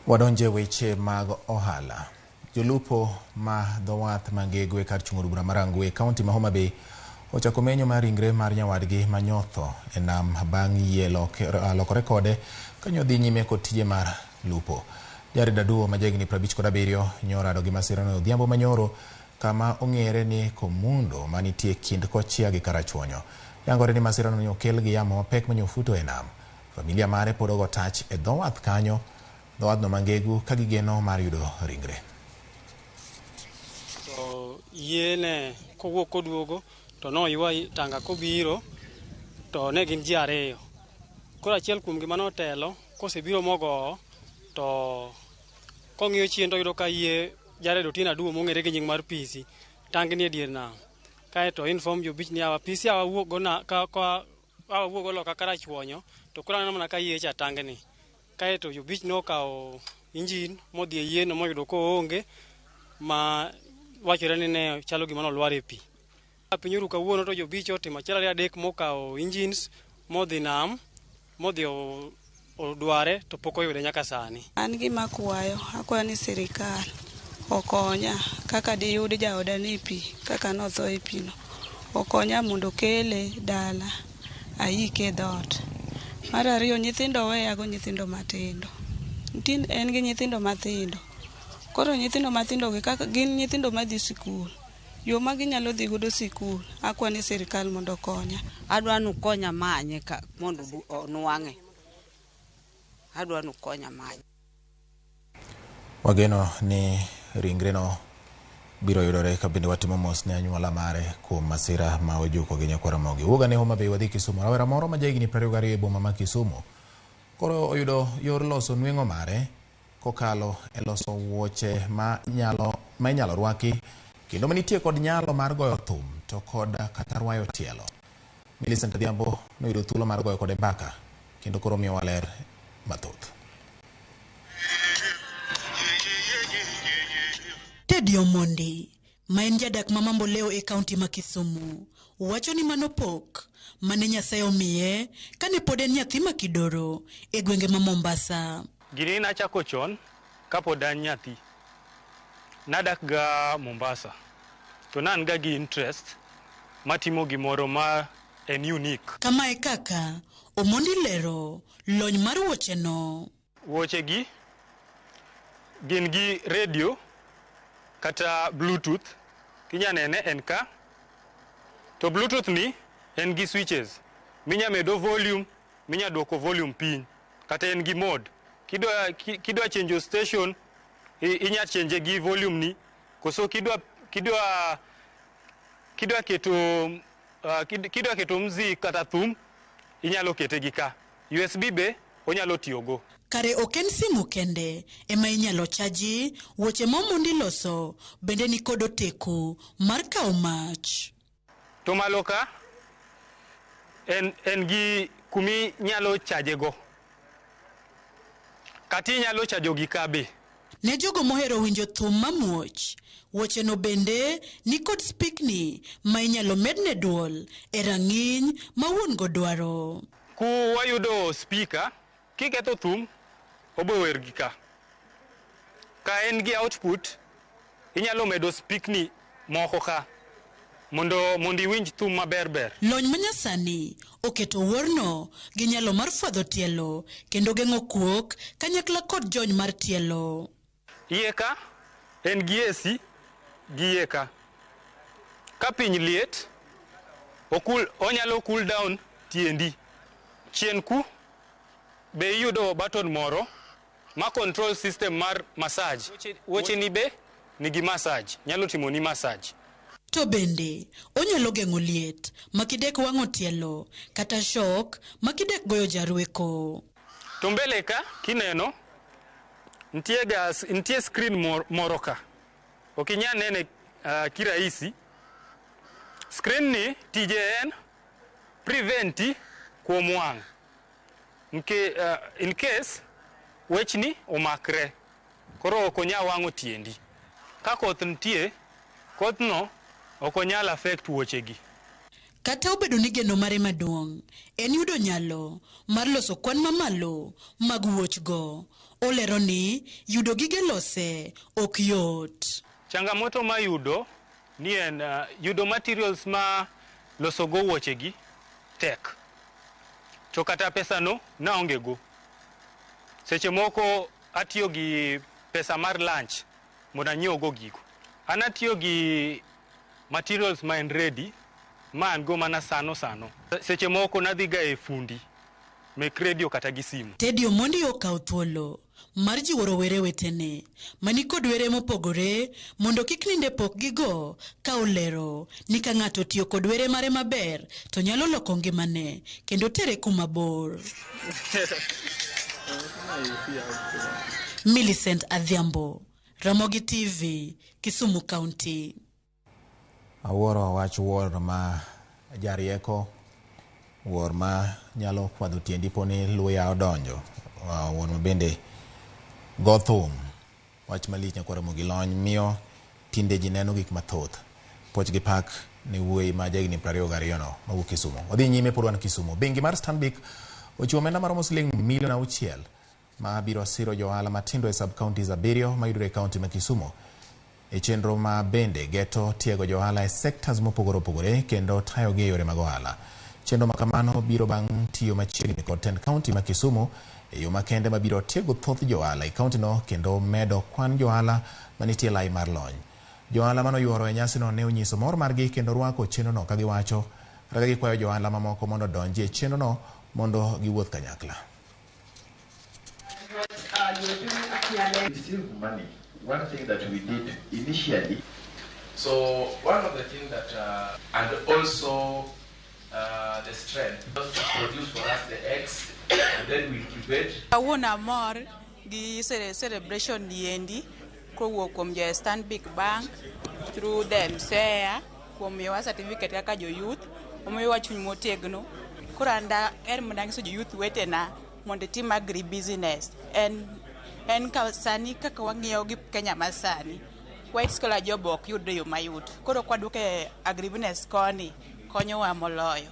Wadonje weche mag ohala. Jolupo ma dho wath Mangego e kar chung' od bura ma Rangwe e kaunti ma Homa Bay ochako menyo mar ringre mar nyawadgi manyotho e nam bang' yie lokore kode kanyo dhi nyime kod tije mar lupo. Jared Aduo ma jahigni 57 nyorado gi masirano e odhiambo manyoro kama ong'ere ni Komundo manitie kind Kochia gi Karachuonyo. Yangore ni masirano ne okel gi yamo mapek manyofuto e nam. Familia mare pod ogo tach e dho wath kanyo, dho wadhno Mangegu, ka gigeno mar yudo ringre. To yie ne kowuok koduogo to noywa tanga kobiro to ne gin ji ariyo. Koro achiel kuomgi manotelo kosebiro mogowo to kong'iyo chien to oyudo ka yie Jared Otieno Aduo mong'ere gi nying mar Pisi tangni e dier nam. Kaeto inform jobich ni awa Pisi awa wuok go na ka ka awa wuok go loka Karachuonyo to koro aneno mana ka yie cha tangni. Kaeto jobich nokawo injin modhi e yieno moyudo koonge ma wachore ni ne chalo gima nolwar e pi. Piny oru kawuono to jobich otimo achiel ariyo adek mokawo engines modhi nam modhi odware to pok oyude nyaka sani. An gima akwayo, akwayo ni sirikal okonya kaka diyud jaoda ni e pi kaka notho e pi no. Okonya mondo okele dala aike e dhoot. Mar ariyo nyithindo oweyago nyithindo matindo. En gi nyithindo mathindo. Koro nyithindo mathindo gi kaka gin nyithindo madhi sikul. Yo ma ginyalo dhi godo sikul, akwa ni sirikal mondo okonya. Adwa nukonya manye ka mondo onwang'e. Adwa nukonya manye. Wageno ni ringreno biro yudore ka bende watimo mos ne anyuola mare kuom masira ma ojuko gi nyakwar Ramogi. Wuog ane Homa Bay wadhi Kisumu. Rawera moro ma jahigni 22 e boma ma Kisumu koro oyudo yor loso nweng'o mare kokalo e loso wuoche ma inyalo rwaki kendo manitie kod nyalo mar goyo thum to kod kata rwayo tielo. Millicent Adhiambo noyudo thuolo mar goyo kode mbaka kendo koro miyowa ler mathoth. Teddy Omondi, ma en jadak ma Mamboleo e kaunti ma Kisumu, wacho ni mano pok mane Nyasaye omiye kane pod en nyathi ma kidoro e gwenge ma Mombasa. Gini nachako chon kapod an nyathi. Nadak ga Mombasa. To ne an ga gi interest matimo gimoro ma en unique. Kama e kaka Omondi lero lony mar wuocheno. Wuoche gi gin gi radio kata Bluetooth. Kinya nene en ka. To Bluetooth ni en gi switches. Minya medo volume, minya duoko volume piny. Kata en gi mode. Kidwa change station, inya change gi volume ni. Koso kidwa keto mzik kata thum, inyalo kete gi ka. USB be onyalo tiyogo. Kare ok en simu kende ema inyalo chaji, wuoche ma Omondi loso bende ni kod oteku mar kawo mach. To malo ka en gi kumi nyalo chaje go. Kata inyalo chajo gi ka be. Ne jogo mohero winjo thum mamuoch, wuocheno bende ni kod spikni ma inyalo medne duol e rang'iny ma wuon go dwaro. Ku wayudo speaker, kiketho thum, obo wer gi ka. Ka en gi output, inyalo medo spikni moko ka mondo iwinj thum maber ber. Lony manyasani oketo wuorno gi nyalo mar fwadho tielo kendo geng'o kuok kanyakla kod jony mar tielo. Iye ka en gi AC gi iye ka. Ka piny liet, onyalo cool down tiendi. Chien ku be iyudo button moro ma control system mar massage. Wuoche ni be nigi massage, nyalo timo ni massage. To bende onyalo geng'o liet makidek wang'o tielo kata shock makidek goyo jarweko. To mbele ka kineno nitie screen moro ka. Ok inyal nene kirahisi. Screen ni tije en preventi kuom wang'. In case wechni omakre, koro ok onyal wang'o tiendi. Ka koth nitie, kothno ok onyal affect wuochegi. Kata obedo ni geno mare maduong' en yudo nyalo mar loso kwan mamalo mag wuochgo, olero ni yudo gige lose ok yot. Changamoto mayudo ni en yudo materials ma losogo wuochegi tek. To kata pesano naonge go. Seche moko atiyo gi pesa mar lunch mondo anyiew go gigo. An atiyo gi materials ma en ready ma an go mana sano sano. Seche moko nadhi ga e fundi mek radio kata gi simu. Teddy Omondi okawo thuolo mar jiwo rowere wetene mani kod were mopogore mondo kik ninde pok gigo ka olero ni ka ng'ato otiyo kod were mare maber to nyalo loko ngimane kendo tere kuma bor. Millicent Adhiambo, Ramogi TV, Kisumu County. Awuoro wach wuor ma jarieko, wuor ma nyalo kwadho tiendi poni luya odonjo, wuor ma bende go thum. Wach malich nyakwar Ramogi lony miyo tinde ji neno gik mathoth. Puoch gi pak ne wuoyi ma jahigni 22 no mawuok Kisumu. Wadhi nyime pod wan Kisumu. Bengi mar Stanbic ochiwo omenda maromo siling milion 6 ma biro siro johala matindo e sub counties 7 mayudore e kaunti ma Kisumu. E chenro ma bende geto tiego johala e sectors mopogore opogore kendo tayogi e yore mag ohala. Chenro ma kamano biro bang' tiyo machiegni kod tend kaunti ma Kisumu e yo makende mabiro tiego thoth johala e kaunti no kendo medo kwan johala manitie lai mar lony. Johala manoyuoro e nyasino ne onyiso mor margi kendo rwako chenrono ka giwacho kata ka gikwayo johala mamoko mondo odonji e chenrono mondo giwuoth kanyakla. Receive money. One thing that we did initially. So one of the things that, and also the strength, to produce for us the eggs, and then we incubate. Kawuono amor gi celebration niendi kowuok kuom jo Stanbic Bank through the MSEA kuom miyowa certificate kaka jo youth, omiyowa chuny motegno. Koro an daher mana nyiso jo youth wetena mondo itim agri business. En ka sani kaka wang'iyo gi Kenya masani, white collar job ok yudre e yo mayot. Koro kwaduoko e agri business koni, konyowa moloyo.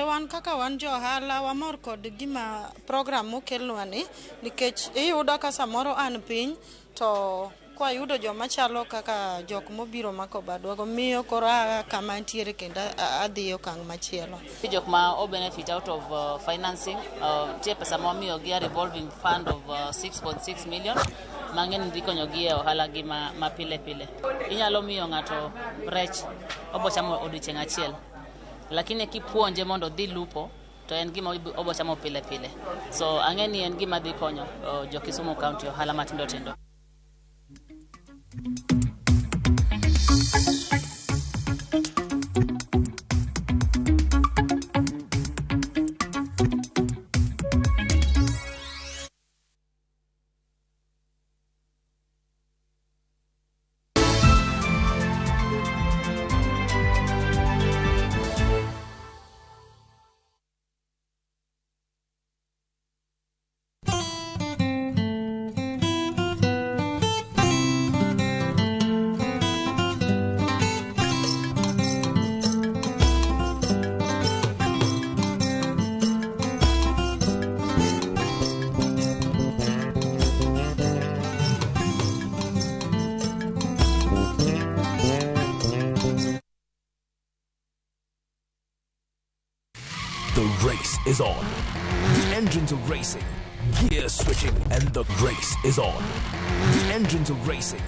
Wan kaka wan jo ohala wamor kod gima program mokelnwa ni, nikech iyudo ka samoro an piny to kwayudo joma chalo kaka jok mobiro mako badwago miyo koro aa kama antiere kendo adhi okang' machielo. Jok ma o benefit out of financing, nitie pesa ma wamiyogi a revolving fund of 6.6 million mang'eny dhi konyogi e ohala gi ma pile pile. Inyalo miyo ng'ato rech obo chamo odiochieng' achiel, lakini kipuonje mondo odhi lupo to en gima obo chamo pile pile. So ang'e ni en gima dhi konyo jo Kisumu County ohala matindo tindo. The race is on. The engines are racing, gear switching, and the race is on. The engines are racing,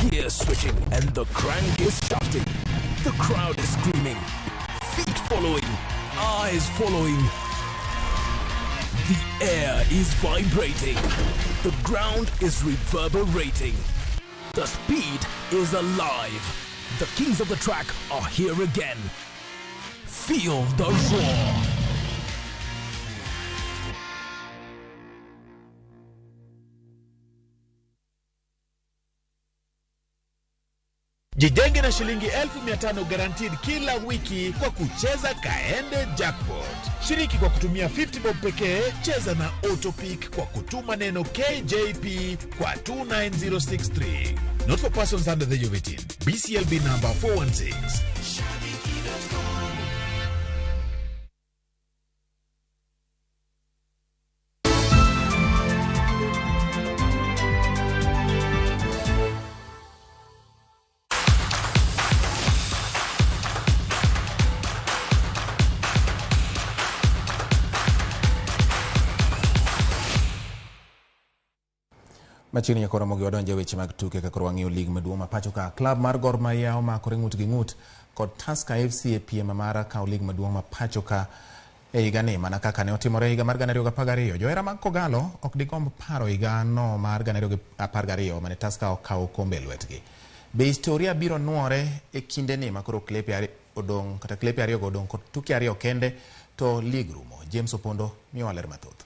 gear switching, and the crank is shafting. The crowd is screaming, feet following, eyes following. The air is vibrating. The ground is reverberating. The speed is alive. The kings of the track are here again. Feel the roar. Jijenge na shilingi 1500 guaranteed kila wiki kwa kucheza Kaende Jackpot. Shiriki kwa kutumia 50 bob pekee, cheza na Autopick kwa kutuma neno KJP kwa 29063. Not for persons under the age of 18. BCLB number 416. Machiegni nyaka Ramogi wadonjo e weche mag tuke ka koro wang'iyo lig maduong' ma pacho ka. Klab mar Gor Mahia omakore ng'ut gi ng'ut kod Tusker FC e piem mar kawo lig maduong' ma pacho ka e higani mana kaka ne otimore e higa mar 2012. Johera mag Kogalo ok digomb paro higano mar 2012 mane Tusker okawo okombe e lwetgi. Be historia biro nuore e kindeni ma koro klepe odong' kata klepe ariyogo odong' kod tuke ariyo kende to lig rumo? James Opondo miyowa ler mathoth.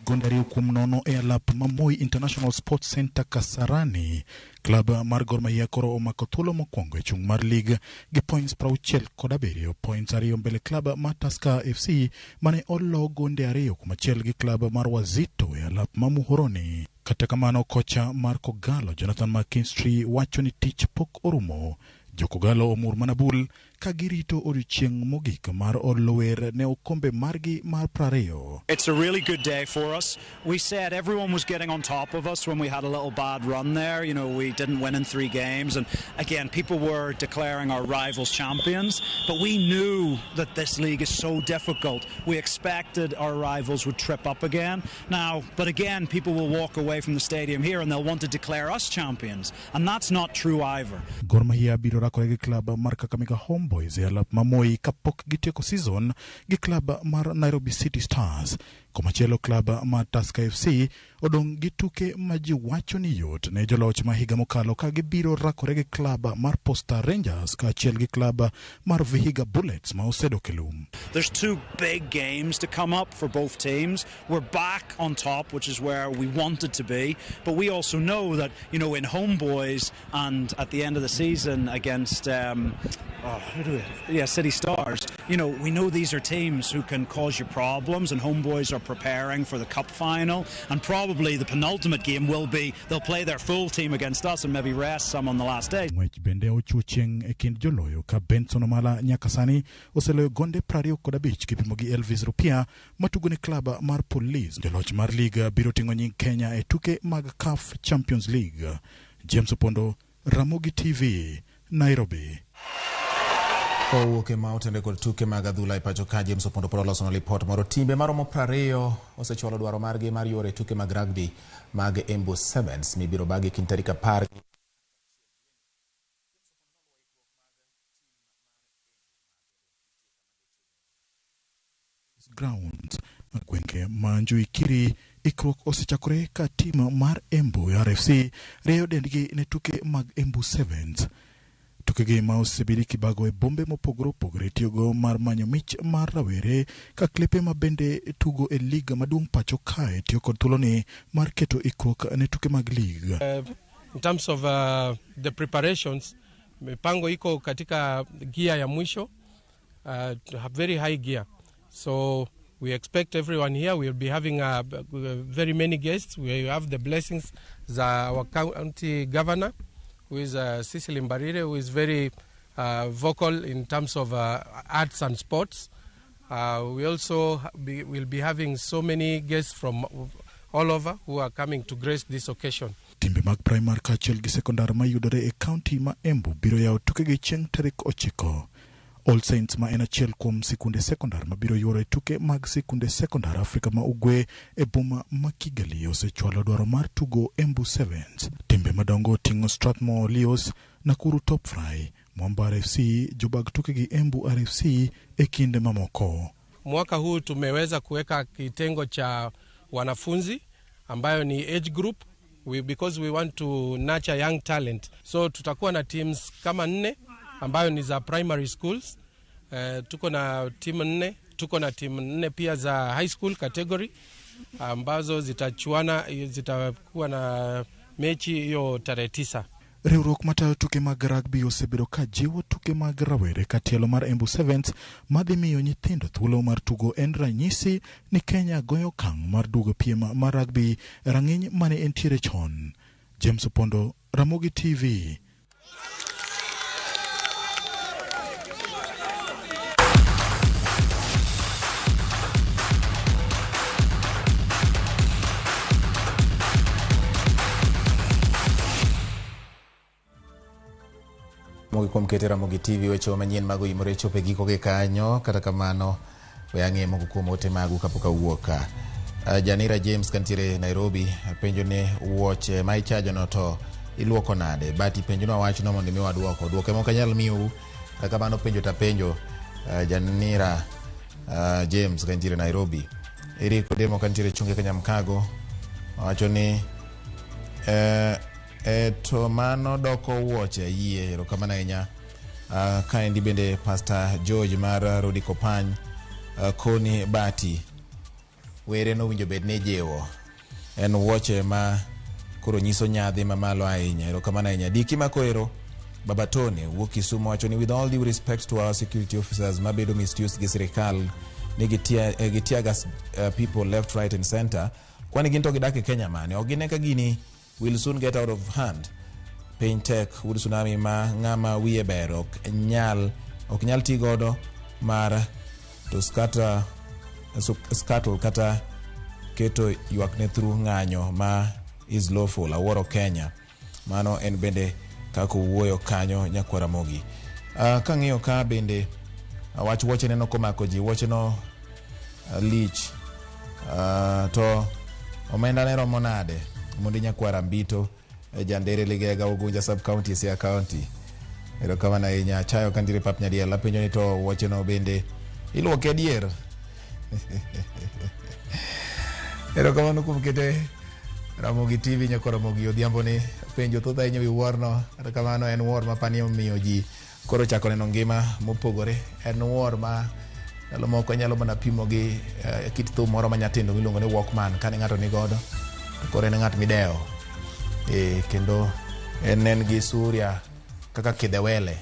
Gonde 2-0 e alap ma Moi International Sports Center Kasarani. Klab mar Gor Mahia koro omako thuolo mokwongo e chung' mar lig gi points 67, points 2 mbele klab mar Tusker FC mane olo gonde 2-1 gi klab mar Wazito e alap ma Muhoroni. Kata kamano kocha mar Kogalo Jonathan McKinstry wacho ni tich pok orumo. Jo Kogalo omur mana bul ka girito odiochieng' mogik mar olo wer ne okombe margi mar 20. It's a really good day for us. We said everyone was getting on top of us when we had a little bad run there. You know, we didn't win in 3 games. And again, people were declaring our rivals champions. But we knew that this league is so difficult. We expected our rivals would trip up again. Now, but again, people will walk away from the stadium here and they'll want to declare us champions. And that's not true either. Gor Mahia biro rakore gi klab mar Kakamega Homeboys e alap ma Moi kapok gitieko season gi klab mar Nairobi City Stars. Komachielo klab mar Tusker FC odong' gi tuke ma ji wacho ni yot ne joloch ma higa mokalo ka gibiro rakore gi klab mar Posta Rangers kaachiel gi klab mar Vihiga Bullets ma osedok e lum. There's 2 big games to come up for both teams. We're back on top, which is where we wanted to be, but we also know that, you know, in Homeboys and at the end of the season against City Stars, you know, we know these are teams who can cause you problems, and Homeboys are preparing for the cup final, and probably the penultimate game will be they'll play their full team against us and maybe rest some on the last day. Ng'wech bende ochiwo chieng' e kind joloyo ka Benson Omala nyaka sani oseloyo gonde 25 kipimo gi Elvis Rupia matugo ne klab mar Police. Joloch mar lig biro ting'o nying Kenya e tuke mag CAF Champions League. James Opondo, Ramogi TV, Nairobi. Kowuok e ma otende kod tuke mag adhula e pacho ka, James Opondo pod oloso lipot moro. Timbe maromo 20 osechwalo dwaro margi mar yore tuke mag rugby mag Embu Sevens mibiro bagi kind tarik 10 Grounds gwenge ma Njuikiri. Ikruok osechakore ka tim mar Embu RFC rieyo dendgi ne tuke mag Embu Sevens. Tukegi ma osebedi kibago e bombe mopogore opogore tiyogo mar manyo mich mar rawere ka klepe ma bende tugo e liga maduong' pacho kae tiyo kod thuoloni mar keto ikruok ne tuke mag lig. In terms of the preparations, mipango iko katika gia ya mwisho, very high gear. So we expect everyone here. We'll be having very many guests. We have the blessings of our county governor, who is Cecily Mbarire, who is very vocal in terms of arts and sports. We also will be having so many guests from all over who are coming to grace this occasion. Timbe mag primary kaachiel gi sekondar mayudore e county ma Embu biro yawo tukegi chieng' tarik 9. All Saints ma en achiel kuom sikunde sekondar mabiro yuoro e tuke mag sikunde sekondar Afrika ma Ugwe e boma ma Kigali osechwalo dwaro mar tugo Embu Sevens. Timbe madongo oting'o Strathmore Leos, Nakuru Top Fry, Mwamba RFC, jobag tuke gi Embu RFC e kinde mamoko. Mwaka huu tumeweza kuweka kitengo cha wanafunzi ambayo ni age group because we want to nurture young talent. So tutakuwa na teams kama 4 ambayo ni za primary schools. Tuko na timu 4, tuko na timu 4 pia za high school category ambazo zitachuana, zitakuwa na mechi hiyo tarehe 9. Riwruok matayo tuke mag rugby osebedo ka jiwo tuke mag rawere ka tielo mar Embu Sevens madhi miyo nyithindo thuolo mar tugo en ranyisi ni Kenya goyo okang' mar duogo piem mar rugby e rang'iny mane entiere chon. James Opondo, Ramogi TV. Mogi kuom kete Ramogi TV weche manyien mag oimore chopo e gikogi kanyo. Kata kamano we ang'e moko kuom ote magu kapok awuok ka. Janira James kantiere Nairobi penjo ni wuoche ma ichajono to iluoko nade? But ipenjonwa wachno mondo mi waduoko. Duoke mok anyal miyou, kata kamano penjo tapenjo Janira James kantiere Nairobi. Eric Odemo kantiere Chunge Kanyamkago wacho ni to mano doko wuoche ayie erokamano ahinya. Kaendi bende Pastor George mar Rodi Kopany koni bati were nowinjo bed ni ijiwo en wuoche ma koro nyiso nyadhi mamalo ahinya erokamano ahinya Diki Makoero Baba Tony wuok Kisumu wacho ni with all due respect to our security officers mabedo misused gi sirikal ni gi gas people left, right and center, kwani gin to gidak e Kenya mane ok gine ka gini will soon get out of hand. Piny tek wuod tsunami ma ng'ama wiye ber ok nyal ti godo mar to scatter scuttle kata keto ywakne through ng'anyo ma is lawful. Awuoro Kenya. Mano en bende kaka owuoyo kanyo nyakwara Ramogi. Kang'iyo ka bende wach wuoche neno komako ji wuoche no lich to omenda ne romo nade mondo nyakwara Mbito jandere Ligega Ugunja sub county, Siaya County. Erokamano ahinya. Achayo kantiere pap Nyadiel apenjo ni to wuoche no bende iluoke adier? Erokamano kuom kete Ramogi TV nyako Ramogi odhiambo ni penjo thoth ahinya wi wuorno. Kata kamano en wuor ma pani omiyo ji koro chako neno ngima mopogore. En wuor ma ndalo moko inyalo mana pimo gi kit thum moro manyatindo miluongo ni Walkman. Kane ng'ato ni godo to koro en ng'at midewo kendo en gi suria kaka kidhewele.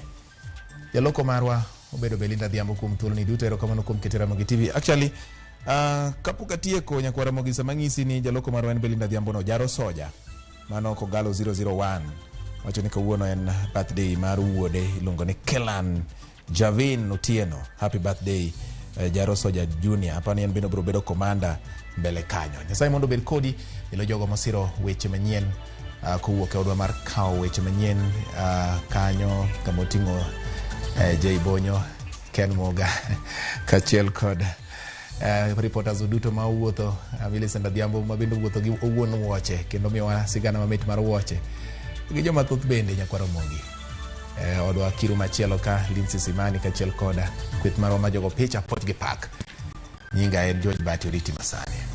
Jaloko marwa obedo Belinda Adhiambo kuom thuoloni duto. Erokamano kuom kete Ramogi TV. Actually, kapok atieko nyakwar Ramogi, sama ng'isi ni jaloko marwa en Belinda Adhiambo no jaro soja mano Kogalo 001 wacho ni kawuono en birthday mar wuode iluongo ni Kelan Javin Otieno. Happy birthday, Jaro Soja Junior. Apani en bende obiro bedo commander mbele kanyo. Nyasaye mondo obed kodi ilo jogo mosiro weche manyien kowuok e odwa mar kawo weche manyien kanyo kama oting'o Jay Bonyo, Ken Moga kaachiel kod reporters duto ma owuotho, Millicent Adhiambo ma bende owuotho gi owuon wuoche kendo miyowa sigana mamit mar wuoche gi joma thoth bende nyakwar Ramogi. Odwa kiru machielo ka Lindsay Simani kaachiel koda kweth marwa ma jogo picha poch gi pak. Nyinga en George Bati Oriti Masani.